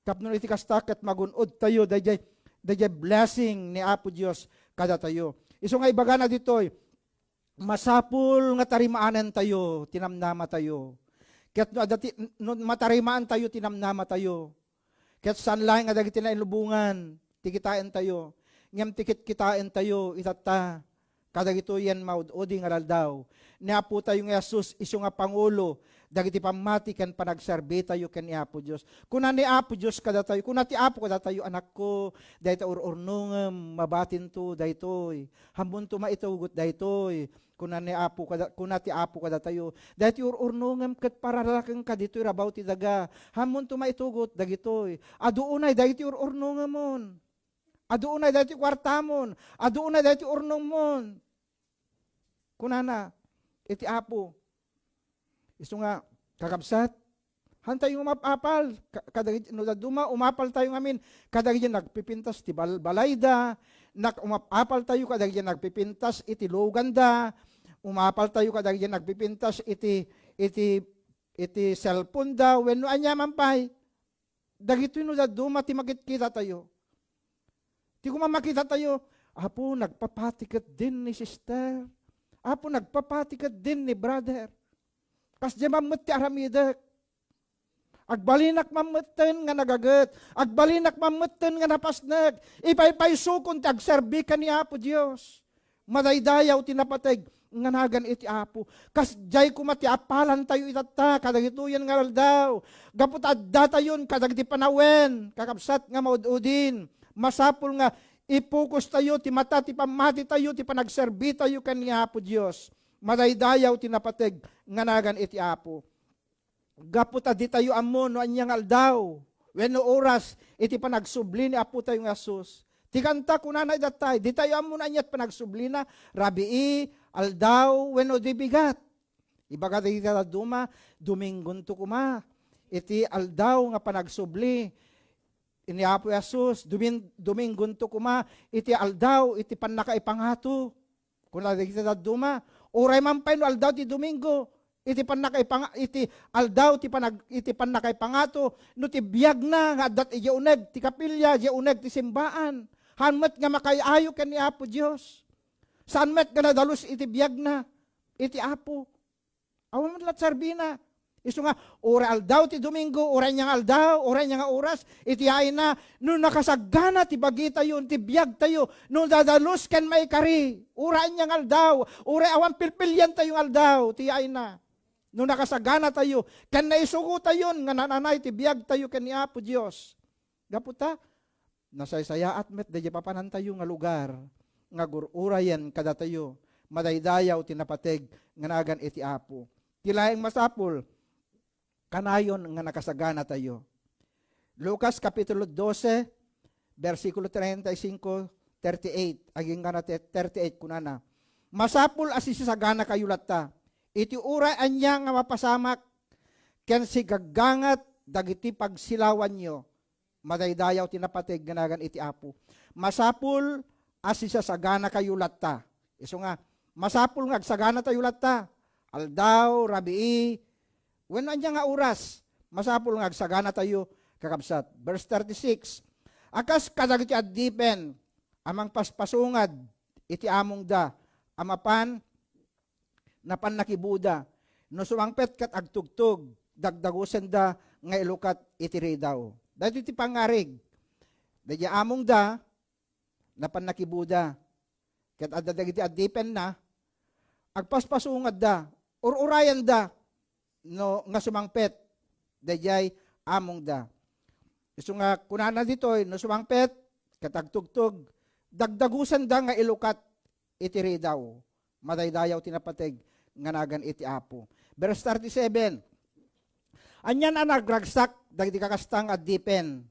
Tapno iti kasta, ket magun-odtayo dayjay, dayjay blessing ni Apo Dios kadatayo. Isu nga ibagana ditoy, masapul nga tarimaanentayo ti namnamatayo. Ket no adda ti, no matarimaantayo ti namnamatayo, ket saan laeng nga dagiti nailubongan ti kitaentayo, ngem ti kitkitaentayo itatta kadagitoy yan maud-udi nga aldaw ni Apotayo nga Jesus, isu nga pangulo dagiti pammati ken panagserbitayo ken ni Apo Dios. Kuna ni Apo Dios kadatayo, kuna ti Apo kadatayo, "Anakko, dayta ur-urnongem, mabatinto daytoy. Hammonto maitugot daytoy." Kuna ni Apo kada, kuna ti Apo kadatayo, "Daytoy ur-urnongem ket pararakenka ditoy rabaw ti daga. Hammonto maitugot dagitoy. Adu unay dagiti ur-urnongemon. Adu unay dagiti kuartamon. Adu unay dagiti urnongmon." Kunana iti Apo. Isu nga, kakabsat, hantayo umap-apal, ka-, kadagiti, no dadduma, umapaltayo ngamin, kadagiti nagpipintas ti bal-, balayda, nak-, umap-apaltayo kadagiti nagpipintas iti luganda, umapaltayo kadagiti nagpipintas iti, iti, iti cellphone da, wenno aniaman pay. Dagitoy no dadduma ti makitkitatayo. Ti koma makitatayo, "Apo, nagpapati ketdin ni sister. Apo, nagpapati ketdin ni brother. Kasdiay man met ti aramidek." Agbalinak man metten nga nagaget. Agbalinak man metten nga napasnek. Ipaypaysokon ti agserbi ken ni Apo Dios. Madaydayaw ti napateg nga nagan iti Apo. Kasdiay koma ti apalantayo itatta kadagitoyen nga aldaw. Gapu ta addatayon kadagiti panawen, kakabsat nga maud-udin. Masapul nga ipukostayo ti mata ti pammatitayo, ti panagserbitayo ken ni Apo Dios. Madaydayaw ti napateg nga nagan iti Apo. Gapu ta ditayo ammo no ania nga aldaw wenno oras iti panagsubli ni Apotayo nga Jesus. Ti kanta, kunana idatay, ditayo ammo no ania ti panagsublina, rabii, aldaw, wenno di bigat. Ibaga dagiti dadduma, Dominggonto koma iti aldaw nga panagsubli ni Apo Jesus, Domin-, Dominggonto koma iti aldaw iti pannakaipangato. Kuna dagiti dadduma, uray man pay no aldaw ti Domingo, iti pannakaipanga-, iti aldaw ti panag-, iti pannakaipangato, no ti biagna nga adda idiay uneg ti kapilya, idiay uneg ti simbaan. Haan met nga makay-ayo ken ni Apo Dios. Saan met nga nadalus iti biagna iti Apo. Awan met la ti serbina. Isu nga, uray aldaw ti Domingo, uray ania nga aldaw, uray ania nga oras, iti ayna, no nakasagana ti bagitayo, ti biagtayo, no dadalus ken maikari, uray ania nga aldaw, uray awan pilpiliantayo nga aldaw, ti ayna. No nakasaganatayo, ken naisugotayon nga naan-anay ti biagtayo ken ni Apo Dios. Gapu ta, nasaysayaat met daydiay papanantayo nga lugar nga agur-urayen kadatayo. Madaydayaw ti napateg nga nagan iti Apo. Ti laeng masapul, kanayon nga nakasaganatayo. Lucas Kapitulo dose, bersikulo treinta y cinco, thirty-eight, agingga na te-, thirty-eight, kunana, "Masapul a sisasaganakayo latta iti uray ania nga mapasamak ken sigaggangat dagiti pagsilawanyo." Madaydayaw ti napateg nga nagan iti Apo. Masapul a sisasaganakayo latta. Isu nga, masapul nga agsaganatayo latta. Aldaw, rabii, wenno ania nga oras, masapul nga agsaganatayo, kakabsat. Verse thirty-six, a kas kadagiti addipen a mangpaspasungad iti amongda a mapan napan nakibuda. No sumangpet ket agtugtog, dagdagusenda nga ilukat iti ridaw. Daytoy ti pangarig. Daydiay amongda, napan nakibuda. Ket adda dagiti addipenna, agpaspasungadda, ur-urayanda, no nga sumangpet, daydiay amongda. Isu nga kunana ditoy, no sumangpet, ket agtugtog, dagdagusenda nga ilukat iti ridaw. Madaydayaw ti napateg nga nagan iti Apo. Verse thirty-seven, "Anian a nagragsak dagiti kakasta nga addipen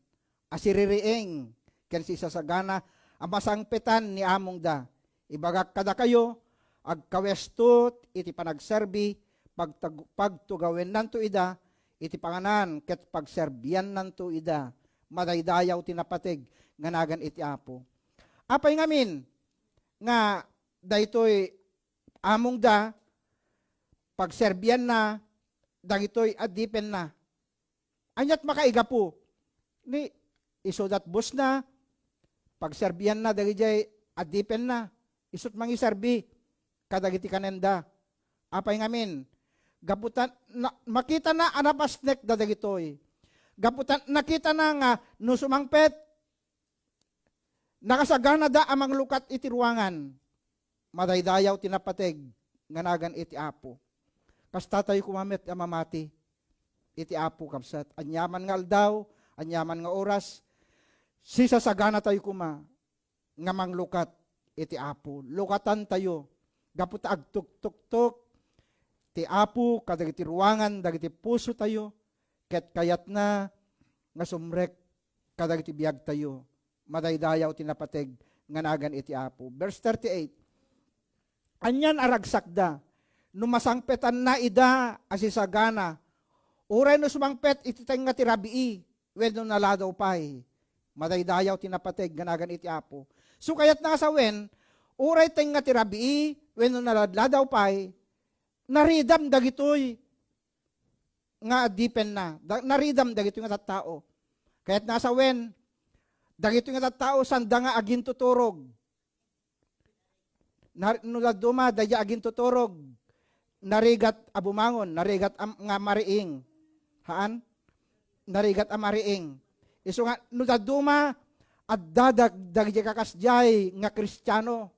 a siririing ken sisasagana a masangpetan ni amongda. Ibagak kadakayo, agkawesto iti panagserbi, pagtag-, pagtugawennanto ida iti panganan ket pagserbiannanto ida." Madaydayaw ti napateg nga nagan iti Apo. Apay ngamin nga daytoy amongda, pagserbianna dagitoy addipenna? Aniat makaigapu? Ni isu datbusna, pagserbianna dagidiay addipenna, isut mangiserbi kadagiti kanenda. Apay ngamin? Gapu ta na-, makitana a napasnekda dagitoy. Gapu ta nakitana nga no sumangpet, nakasaganada a manglukat iti ruangan. Madaydayaw ti napateg nga nagan iti Apo. Kastatayo koma met a mamati iti Apo, kabsat. Aniaman nga aldaw, aniaman nga oras, sisasaganatayo koma nga manglukat iti Apo. Lukatantayo gapu ta agtuktuktok ti Apo kadagiti ruangan dagiti pusotayo, ket kayatna nga sumrek kadagiti biagtayo. Madaydayaw ti napateg nga nagan iti Apo. Verse thirty-eight, "Anian a ragsakda no masangpetanna ida a sisagana, uray no sumangpet iti tengnga ti rabii wenno naladaw pay?" Madaydayaw ti napateg nga nagan iti Apo. So, kayatna nga sawen, uray tengnga ti rabii wenno naladladaw pay, naridam dagitoy nga addipenna, da-, naridam dagitoy nga tattao. Kayatna a sawen, Dagitoy nga tattao, sanda nga agintuturog. Nar-, no dadduma, daydiay agintuturog, narigat a bumangon, narigat a, nga mariing. Haan? Narigat a mariing. Isu nga, no dadduma, adda dag-, dagiti kakasdiay nga Kristiano.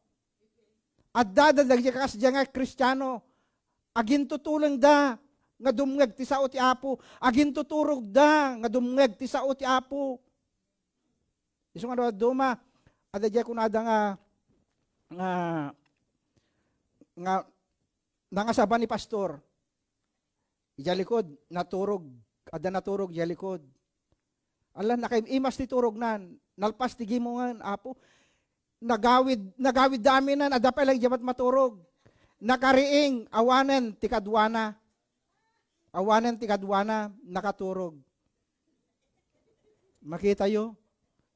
Adda dag-, dagiti kakasdiay nga Kristiano. Agintutulengda nga dumngeg ti sao ti Apo. Agintuturogda nga dumngeg ti sao ti Apo. Isu nga dadduma, adda diay kunada nga, nga, nga nangasaba ni pastor. Idiay likod, naturog. Adda naturog idiay likod. Ala, nakaim-imas ti turognan. Nalpas ti gimongan, Apo. Nagawid, nagawid da amin, adda pay lang idiay mat-, maturog. Nakariing, awanen ti kaduana. Awanen ti kaduana, nakaturog. Makitayo?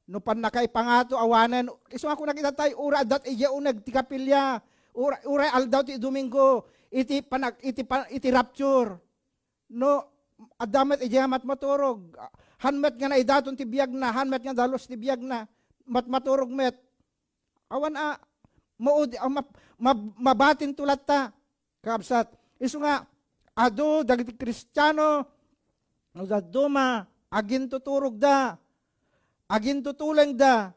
No pannakaipangato, awanen. Isu nga kunana, kitayo, uray adda idiay uneg ti kapilya. Uray, uray aldaw ti Domingo. Iti panag-, iti pa-, iti rapture. No, adda met idiay mat-, maturog. Han met nga naidaton ti biagna, han met nga dalus ti biagna. Mat-, maturog met. Awan a, maudi-, a, map-, mab-, mabatinto latta. Kakabsat, isu nga, adu dagiti Kristiano, no dadduma, agintuturogda, agintutulengda,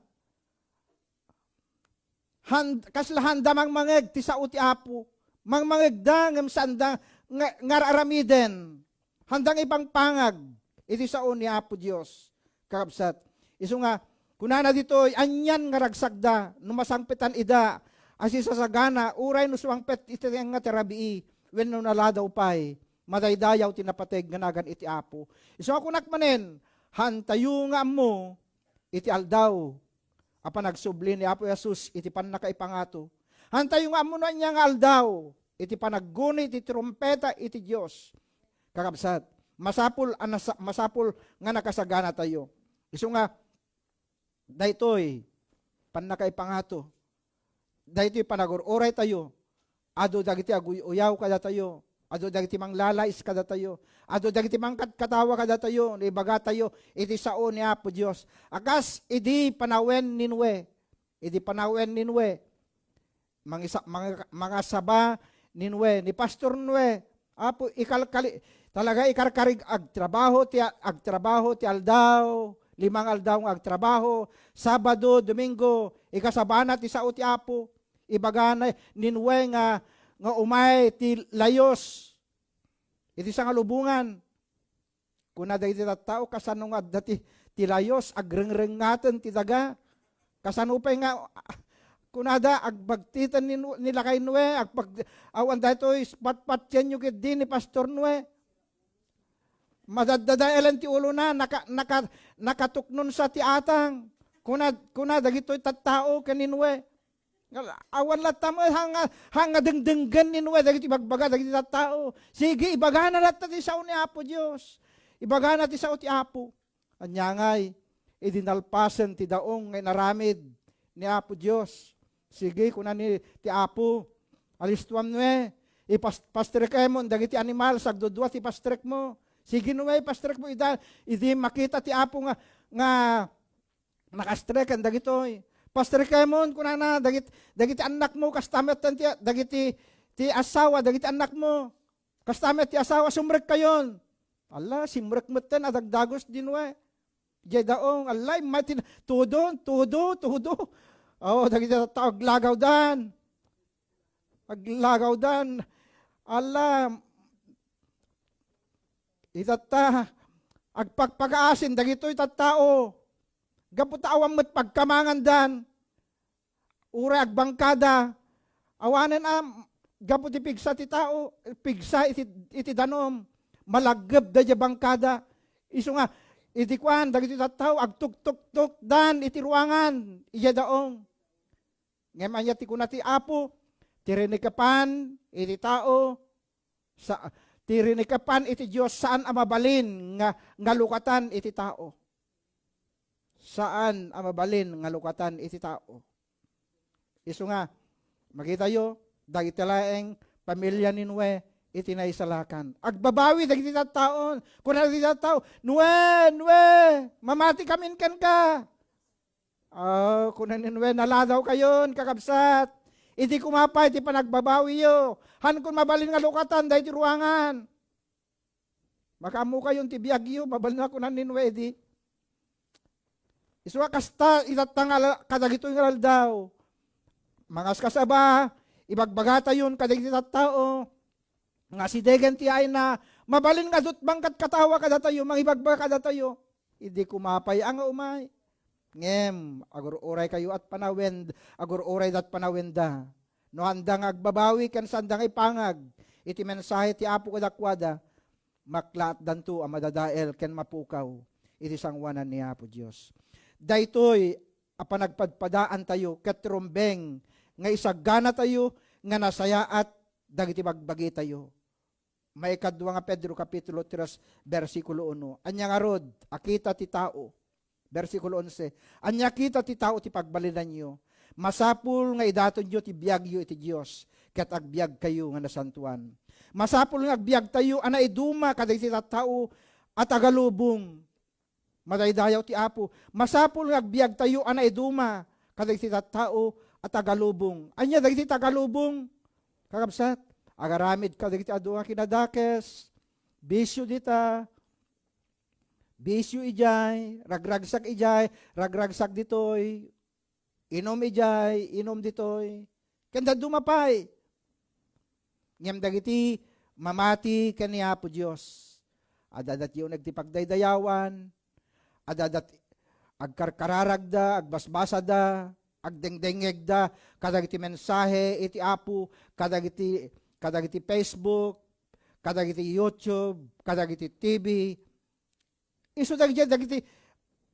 han-, kasla handa mangmangeg ti sao ti Apo. Mangmangegda, ngem saanda nga, nga ar-aramiden. Handa nga ipangpangag iti sao ni Apo Dios, kakabsat. Isu nga, kunana ditoy, anian nga ragsakda no masangpetan ida a sisasagana, uray no sumangpet iti tengnga ti rabii, wenno naladaw pay, madaydayaw ti napateg nga nagan iti Apo. Isu nga kunak manen, hantayo nga ammo iti aldaw a panagsubli ni Apo Jesus iti pannakaipangato. Hantayo nga ammo no ania nga aldaw iti panagguni ti trumpeta iti Dios. Kakabsat, masapul a nasa-, masapul nga nakasaganatayo. Isu nga, daytoy pannakaipangato. Daytoy panagur-uraytayo. Adu dagiti aguy-uyaw kadatayo. Adu dagiti manglalais kadatayo. Adu dagiti mangkatkatawa kadatayo. No ibagatayo iti sao ni Apo Dios. A kas idi panawen ni Noe. Idi panawen ni Noe. Mangisa-, manga-, mangasaba ni Noe, ni Pastor Noe. Apo, ikalkali-, talaga ikarkarig agtrabaho ti, agtrabaho ti aldaw, limang aldaw nga agtrabaho, Sabado, Domingo, ikasabana ti sao ti Apo. Ibagana ni Noe nga, nga umay ti layos iti sangalubongan. Kuna dagiti tattao, kasano nga adda ti, ti layos, agrengrenngaten ti daga. Kasano pay nga, ah, kunada, agbagtiten ni, ni lakay Noe, agpag-, awan daytoy, patpatienyo ketdi ni Pastor Noe. Madaddadaelen ti ulona, naka-, naka-, nakatuknonsa ti atang. Kuna, kuna dagitoy tattao ken ni Noe. Nga, awan latta met, hanga, hanga dengdenggen ni Noe dagiti ibagbaga dagiti tattao. Sige, ibagana latta ti sao ni Apo Dios. Ibagana ti sao ti Apo. Ania ngay, idi nalpasen ti daong nga inaramid ni Apo Dios. Sige, kuna ni ti Apo, alistuam Noe, ipas-, pastrekemon dagiti animal, sagdudua ti pastrekmo. Sige, Noe, pastrekmo ida, idi makita ti Apo nga, nga nakastreken dagitoy. Pastrekemon, kunana, dagit-, dagiti annakmo, kasta metten ti, dagiti, ti asawa, dagiti annakmo. Kasta met ti asawa, sumrekkayon. Ala, simrek metten a dagdagus di Noe. Diay daong, ala, immay tin-, tudo, tudo, tudo. Oh, dagiti tattao aglagawdan. Aglagawdan. Ala, itatta, agpagpagaasin dagitoy tattao. Gapu ta awan met pagkamangandan. Uray agbangkada, awanen a gapu ti pigsa ti tao, pigsa iti, iti danum, malaggeb daydiay bangkada. Isu nga, iti kuan, dagiti tattao, agtuktuktukdan iti ruangan, idiay daong. Ngem ania ti kuna ti Apo, ti rinikepan iti tao, sa-, ti rinikepan iti Dios, saan a mabalin nga, nga lukatan iti tao. Saan a mabalin nga lukatan iti tao. Isu nga, makitayo, dagiti laeng pamilia ni Noe iti naisalakan. Agbabawi dagiti tattaon. Kuna dagiti tattao, "Noe, Noe, mamatikamin kenka." Ah, kuna ni Noe, "Naladawkayon, kakabsat. Idi koma pay ti panagbabawiyo. Haankon mabalin nga lukatan daytoy ruangan." Makaammokayon ti biagyo, mabalin a kuna ni Noe idi. Isu a kasta, itatta nga ala-, kadagitoy nga aldaw. Mangaskasaba, ibagbagatayon kadagiti tattao nga asidegen ti ayna, mabalin nga dutbang ket katawa kadatayo, mangibagbaga kadatayo. Idi koma pay a nga umay. Ngem, agur-uraykayo at panawen-, agur-urayda at panawenda. No haanda nga agbabawi ken saanda nga ipangag iti mensahe ti Apo kadakuada, maklaatdanto a madadael ken mapukaw iti sangoanan ni Apo Dios. Daytoy a panagpadpadaantayo ket rumbeng nga isaganatayo nga nasayaat dagiti bagbagitayo. Maikadua nga Pedro, Kapitulo tres, bersikulo uno. Ania ngarud a kita ti tao? Bersikulo onse. Ania kita ti tao ti pagbalinanyo? Masapul nga idatonyo ti biagyo iti Dios, ket agbiagkayo nga nasantoan. Masapul nga agbiagtayo a naiduma kadagiti tattao a taga lubong. Madaydayaw ti Apo. Masapul nga agbiagtayo a naiduma kadagiti tattao a taga lubong. Ania dagiti taga lubong? Kakabsat, agaramid kadagiti adu nga kinadakes, bisyo dita, bisyo idiay, ragragsak idiay, ragragsak ditoy, inum idiay, inum ditoy, ken dadduma pay. Ngem dagiti mamati ken ni Apo Dios, adda datdi uneg ti pagdaydayawan, adda dat-, agkarkararagda, agbasbasada, agdengdengngegda kadagiti mensahe iti Apo, kadagiti, kadagiti Facebook, kadagiti YouTube, kadagiti T V. Isu dagiti, dagiti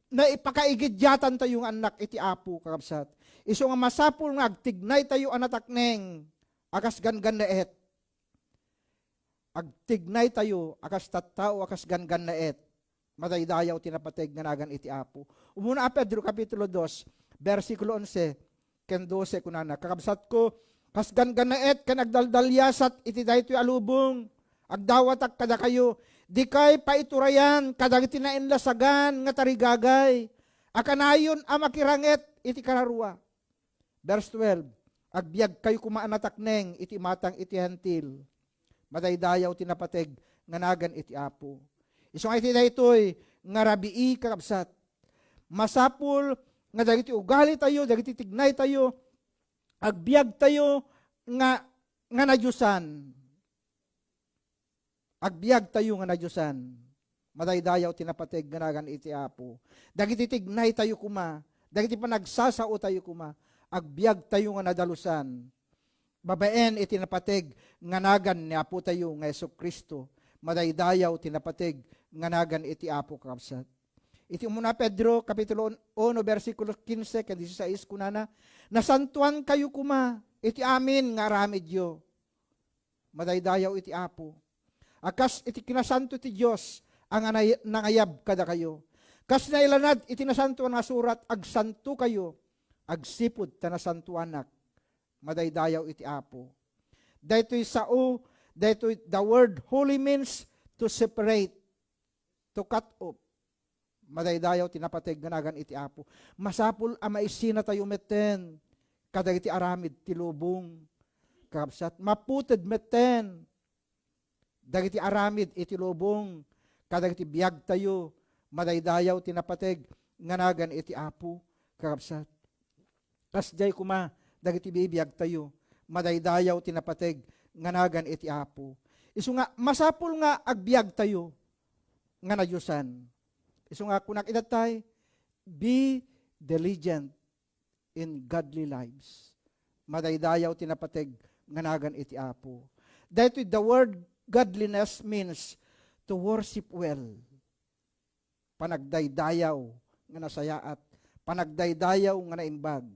naipakaigidyatantayo nga annak iti Apo, kakabsat. Isu nga masapul nga agtignaytayo a natakneng a kas ganggannaet. Agtignaytayo a kas tattao a kas ganggannaet. Madaydayaw ti napateg nga nagan iti Apo. Umuna a Pedro, Kapitulo dos, bersikulo onse ken dose, kunana, "Kakabsatko, kas ganggannaet ken agdaldaliasat iti daytoy a lubong, agdawatak kadakayo, dikay paiturayan kadagiti nainlasagan nga tarigagay a kanayon a makiranget iti kararua." Verse twelve, "Agbiagkayo koma a natakneng iti imatang iti Hentil. Madaydayaw ti napateg nga nagan iti Apo." Isu nga iti daytoy nga rabii, kakabsat, masapul nga dagiti ugalitayo, dagiti tignaytayo, agbiagtayo nga, nga nadiosan. Agbiagtayo nga nadiosan. Madaydayaw ti napateg nga nagan iti Apo. Dagiti tignaytayo koma, dagiti panagsasaotayo koma, agbiagtayo nga nadalusan babaen iti napateg nga nagan ni Apotayo nga Jesu-Cristo. Madaydayaw ti napateg nga nagan iti Apo, kakabsat. Iti umuna Pedro, Kapitulo uno, bersikulo kinse ken disisais, kunana, "Nasantoankayo koma iti amin nga aramidyo." Madaydayaw iti Apo. A kas iti kinasanto ti Dios a nga nay-, nangayab kadakayo. Kas nailanad iti Nasantoan nga Surat, "Agsantokayo, agsipud ta nasantoanak." Madaydayaw iti Apo. Daytoy sao, daytoy, the word holy means to separate, to cut off. Madaydayaw ti napateg nga nagan iti Apo. Masapul a maisinatayo metten kadagiti aramid ti lubong. Kakabsat, maputed metten dagiti aramid iti lubong kadagiti biagtayo. Madaydayaw ti napateg nga nagan iti Apo, kakabsat. Kasdiay koma dagiti bibiagtayo, madaydayaw ti napateg nga nagan iti Apo. Isu nga, masapul nga agbiagtayo nga nadiosan. Isu nga, kunak idatay, "Be diligent in godly lives." Madaydayaw ti napateg nga nagan iti Apo. Daytoy, the word godliness means to worship well. Panagdaydayaw nga nasayaat, panagdaydayaw nga naimbag.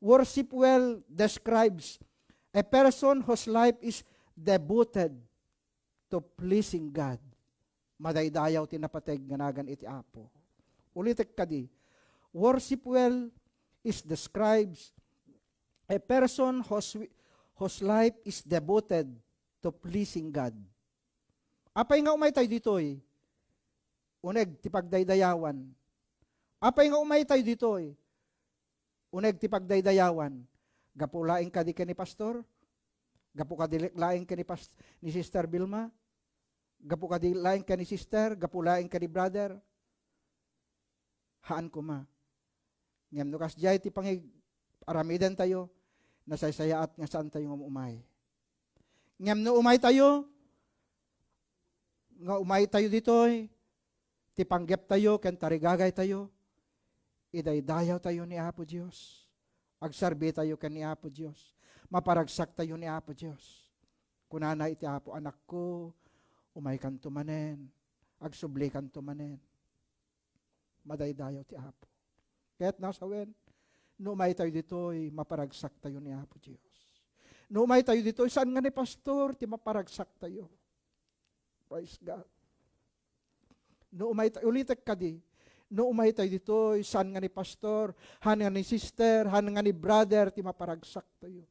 Worship well describes a person whose life is devoted to pleasing God. Madaydayaw ti napateg nga nagan iti Apo. Ulitek kadi, worship well is describes a person whose, whose life is devoted to pleasing God. Apay nga umaytayo ditoy? Uneg ti pagdaydayawan. Apay nga umaytayo ditoy? Uneg ti pagdaydayawan. Gapu laeng kadi ken ni pastor? Gapu kadi laeng ken ni pas-, ni Sister Vilma? Gapu kadi laeng ken ni sister? Gapu laeng ken ni brother? Haan koma. Ngem no kasdiay ti pangig-, aramidentayo, nasaysayaat nga saantayo nga umay. Ngem no umaytayo, nga umaytayo ditoy, ti panggeptayo ken tarigagaytayo, idaydayawtayo ni Apo Dios. Agserbitayo ken ni Apo Dios. Maparagsaktayo ni Apo Dios. Kunana iti Apo, "Anakko, umaykanto manen. Agsublikanto manen." Madaydayaw ti Apo. Ket nasawen, no umaytayo ditoy, maparagsaktayo ni Apo Dios. No umaytayo ditoy, saan nga ni pastor ti maparagsaktayo. Praise God. No umaytayo, ulitek kadi, no umaytayo ditoy, saan nga ni pastor, haan nga ni sister, haan nga ni brother ti maparagsaktayo.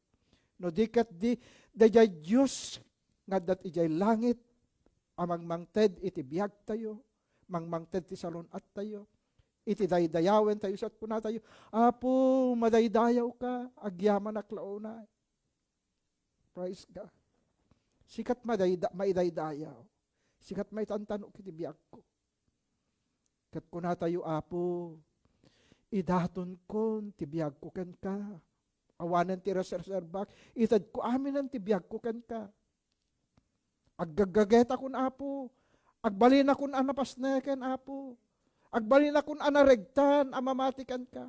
No di ket di, daydiay Dios nga adda idiay langit a mangmangted iti biagtayo, mangmangted ti salun-attayo, iti daydayawentayo, ket kunatayo, "Apo, madaydayawka, agyamanak la unay." Praise God. Sikat madayda-, maidaydayaw. Sikat maitantanok iti biagko. Ket kunatayo, "Apo, idatonkon ti biagko kenka. Awanen ti reserserbak, itedko aminen ti biagko kenka. Aggaggagetakon, Apo. Agbalinakon a napasneken, Apo. Agbalinakon a naregtan a mamati kenka."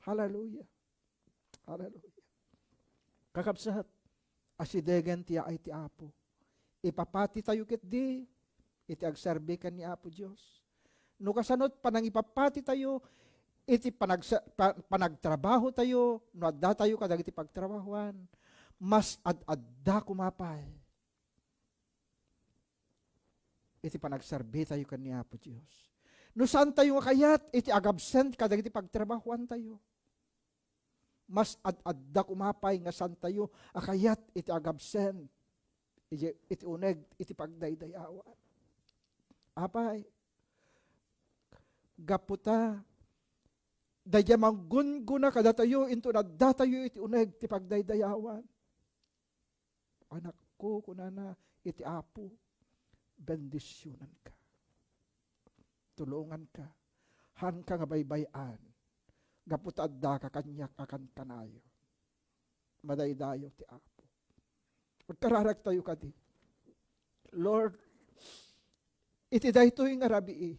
Hallelujah. Hallelujah. Kakabsat, asidegen ti yaay ti Apo. Ipapatitayo ketdi iti agserbi ken ni Apo Dios. No kasano panangipapatitayo iti panagsa-, pa-, panagtrabahotayo, no addatayo kadagiti pagtrabahoan, mas ad-adda koma pay iti panagserbitayo ken ni Apo Dios. No saantayo nga kayat iti agabsent kadagiti pagtrabahoantayo, mas ad-adda koma pay nga saantayo a kayat iti agabsent iti, iti uneg iti pagdaydayawan. Apay, gapu ta daydiay manggunggona kadatayo inton addatayo iti uneg ti pagdaydayawan. "Anakko," kunana iti Apo, "bendisionanka. Tulonganka. Haanka nga baybay-an. Gapu ta addaka kaniak a kankanayon." Madaydayaw ti Apo. Agkararagtayo kadi. Lord, iti daytoy nga rabii,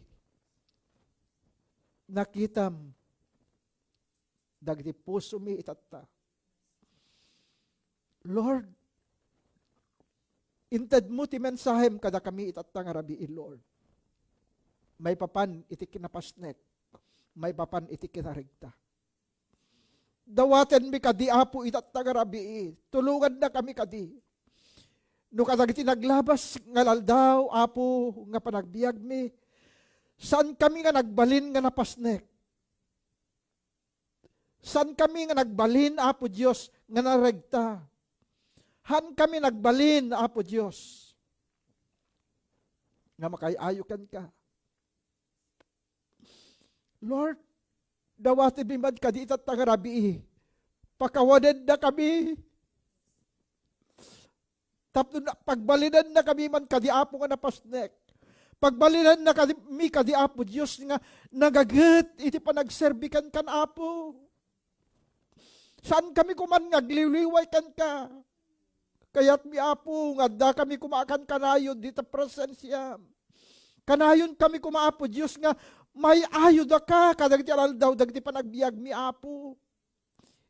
nakitam dagiti pusomi itatta. Lord, intedmo ti mensahem kadakami itatta nga rabii, Lord. Maipapan iti kinapasnek, maipapan iti kinaregta. Dawatenmi kadi, Apo, itatta nga rabii. Tulongannakami kadi. No kadagiti naglabas nga aldaw, Apo, nga panagbiagmi, saankami nga nagbalin nga napasnek. Saankami nga nagbalin, Apo Dios, nga naregta. Haankami nagbalin, Apo Dios, nga makay-ayo kenka. Lord, dawatenmi man kadi itatta nga rabii. Pakawanennakami. Tapno na-, pagbalinennakami man kadi, Apo, nga napasnek. Pagbalinennakami kadi, Apo Dios, nga nagaget iti panagserbi kenka, Apo. Saankami koma nga agliwliway kenka. Kayatmi, Apo, nga addakami koma a kankanayon dita presensiam. Kanayonkami koma, Apo Dios, nga may-ayodaka kadagiti aldaw dagiti panagbiagmi, Apo.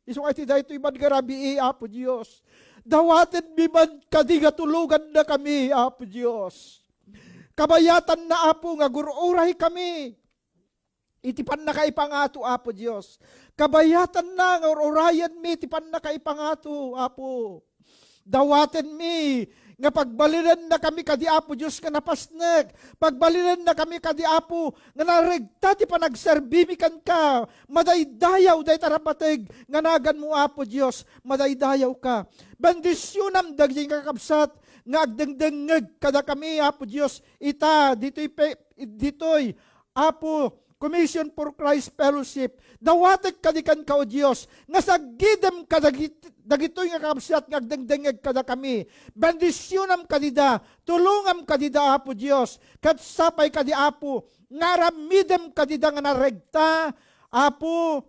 Isu nga iti daytoy man nga rabii, Apo Dios, dawatenmi man kadi nga tulongannakami, Apo Dios. Kabayatanna, Apo, nga agur-uraykami iti pannakaipangato, Apo Dios. Kabayatanna nga ur-urayenmi iti pannakaipangato, Apo. Dawatenmi nga pagbalinennakami kadi, Apo Dios, nga napasnek. Pagbalinennakami kadi, Apo, nga naregta ti panagserbimi kenka. Madaydayaw dayta a napateg nga naganmo, Apo Dios. Madaydayawka. Bendisionam dagiti kakabsat nga agdengdengngeg kadakami, Apo Dios. Ita, ditoy pe-, ditoy, Apo, Commission for Christ Fellowship. Dawatek kadi kenka, O Dios, nga saggidem kadagit-, dagitoy nga kakabsat nga agdengdengngeg kadakami. Bendisionam kadida, tulongam kadida, Apo Dios. Ket sapay kadi, Apo, nga aramidem kadida nga naregta, Apo,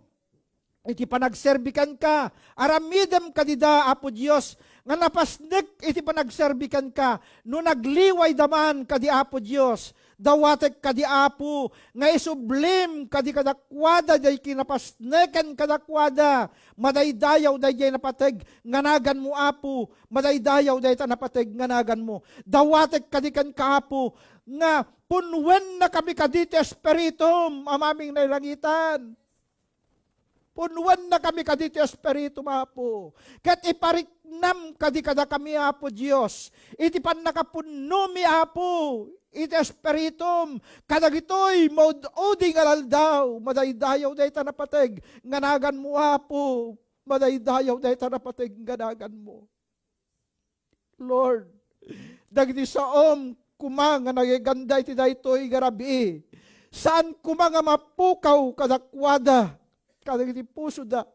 iti panagserbi kenka. Aramidem kadida, Apo Dios, nga napasnek iti panagserbi kenka. No nagliwayda man kadi, Apo Dios, dawatek kadi, Apo, nga isublim kadi kadakuada diay kinapasneken kadakuada. Madaydayaw daydiay napateg nga naganmo, Apo. Madaydayaw dayta napateg nga naganmo. Dawatek kadi kenka, Apo, nga punnuennakami kadi ti Espiritum, Amaming nailangitan. Punnuennakami kadi ti Espiritum, Apo. Ket ipariknam kadi kadakami, Apo Dios, iti pannakapunnomi, Apo, iti Espiritum, kadagitoy maud-udi nga aldaw. Madaydayaw dayta napateg nga naganmo, Apo. Madaydayaw dayta napateg nga naganmo. Lord, dagiti saom koma nga nagiganda iti daytoy nga rabii, saan koma nga mapukaw kadakuada, kadagiti pusoda.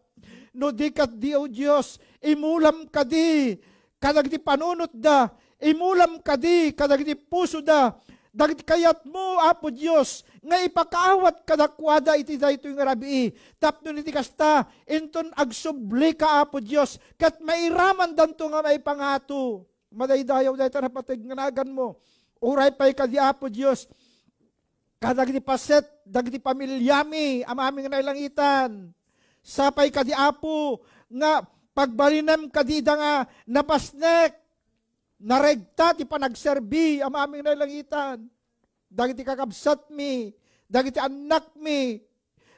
No di ket di, O Dios, imulam kadi kadagiti panunotda, imulam kadi kadagiti pusoda, dagiti kayatmo, Apo Dios, nga ipakaawat kadakuada iti daytoy nga rabii. Tapno iti kasta, inton agsublika, Apo Dios, ket mairamandanto nga maipangato. Madaydayaw dayta napateg nga naganmo. Uray pay kadi, Apo Dios, kadagiti paset, dagiti pamilyami, Amami nga nailangitan. Sapay kadi, Apo, nga pagbalinem kadi ida nga napasnek. Naregta ti panagserbi, Amami nga nailangitan. Dagiti kakabsatmi, dagiti annakmi,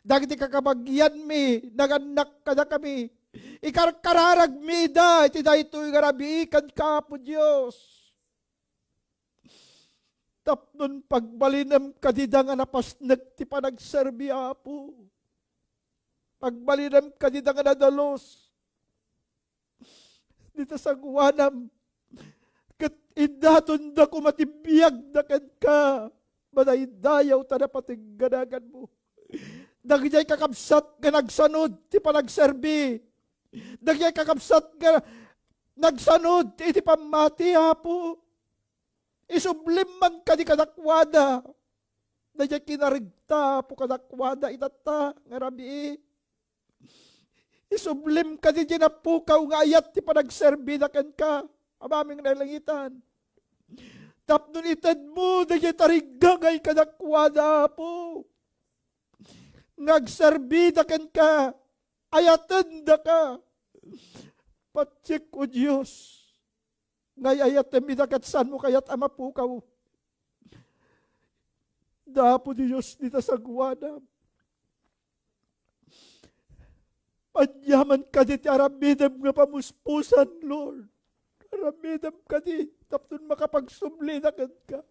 dagiti kakabagianmi, nagannak kadakami. Ikarkararagmi ida iti daytoy nga rabii kenka, Apo Dios. Tapnon pagbalinem kadida nga napasnek ti panagserbi, Apo. Pagbalinem kadida nga nadalus. Dita sangoanam, ket innatonda koma ti biagda kenka, madaydayaw ta napateg nga naganmo. Dagijay kakabsat nga nagsanud ti panagserbi, dagijay kakabsat nga nagsanud iti pammati, Apo, isublim man kadi kadakuada dagijay kinaregta, Apo, kadakuada itatta nga rabii. Isublim kadi diay napukaw nga ayat ti panagserbida kenka, Amami nga nailangitan. Tapno itedmo dagiti tarigagay kadakuada, Apo, nga agserbida kenka, ayatendaka. Patiek, O Dios, nga ay-ayatem ida ket saanmo kayat a mapukaw. Apo Dios, dita sangoanam, aniaman kadi ti aramidem nga pamuspusan, Lord. Aramidem kadi tapno makapagsublida kenka.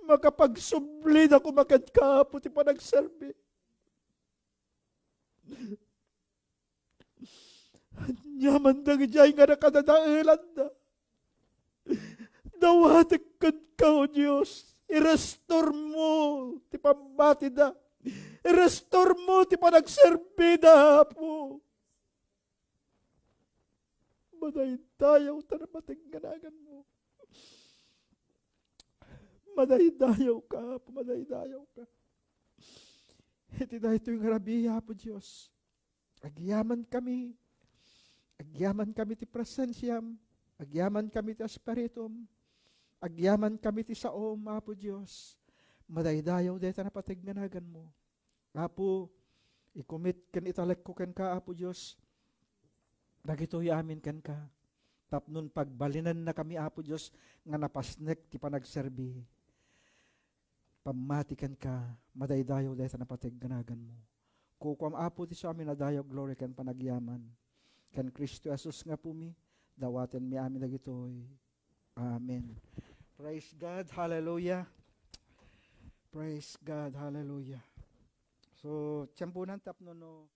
Makapagsublida koma kenka, Apo, ti panagserbi. Aniaman dagijay nga nakadadaelanda, dawatek kenka, O Dios, irestormo ti pammatida. Irestormo ti panagserbida, Apo. Madaydayaw ta napateg nga naganmo. Madaydayawka, Apo, madaydayawka. Iti daytoy nga rabii, Apo Dios, agyamankami. Agyamankami ti presensiam. Agyamankami ti Espiritum. Agyamankami ti saom, Apo Dios. Madaydayaw dayta napateg nga naganmo. Apo, ikumit ken italekko kenka, Apo Dios, dagitoy amin kenka. Tapnon pagbalinennakami, Apo Dios, nga napasnek ti panagserbi. Pammati kenka, madaydayaw dayta napateg nga naganmo. Kukuam, Apo, ti suamin a dayaw, glory, ken panagyaman. Ken Cristo Jesus nga Apumi, dawatenmi amin dagitoy. Amen. Praise God. Hallelujah. Praise God. Hallelujah. So, tiyemponan tapno no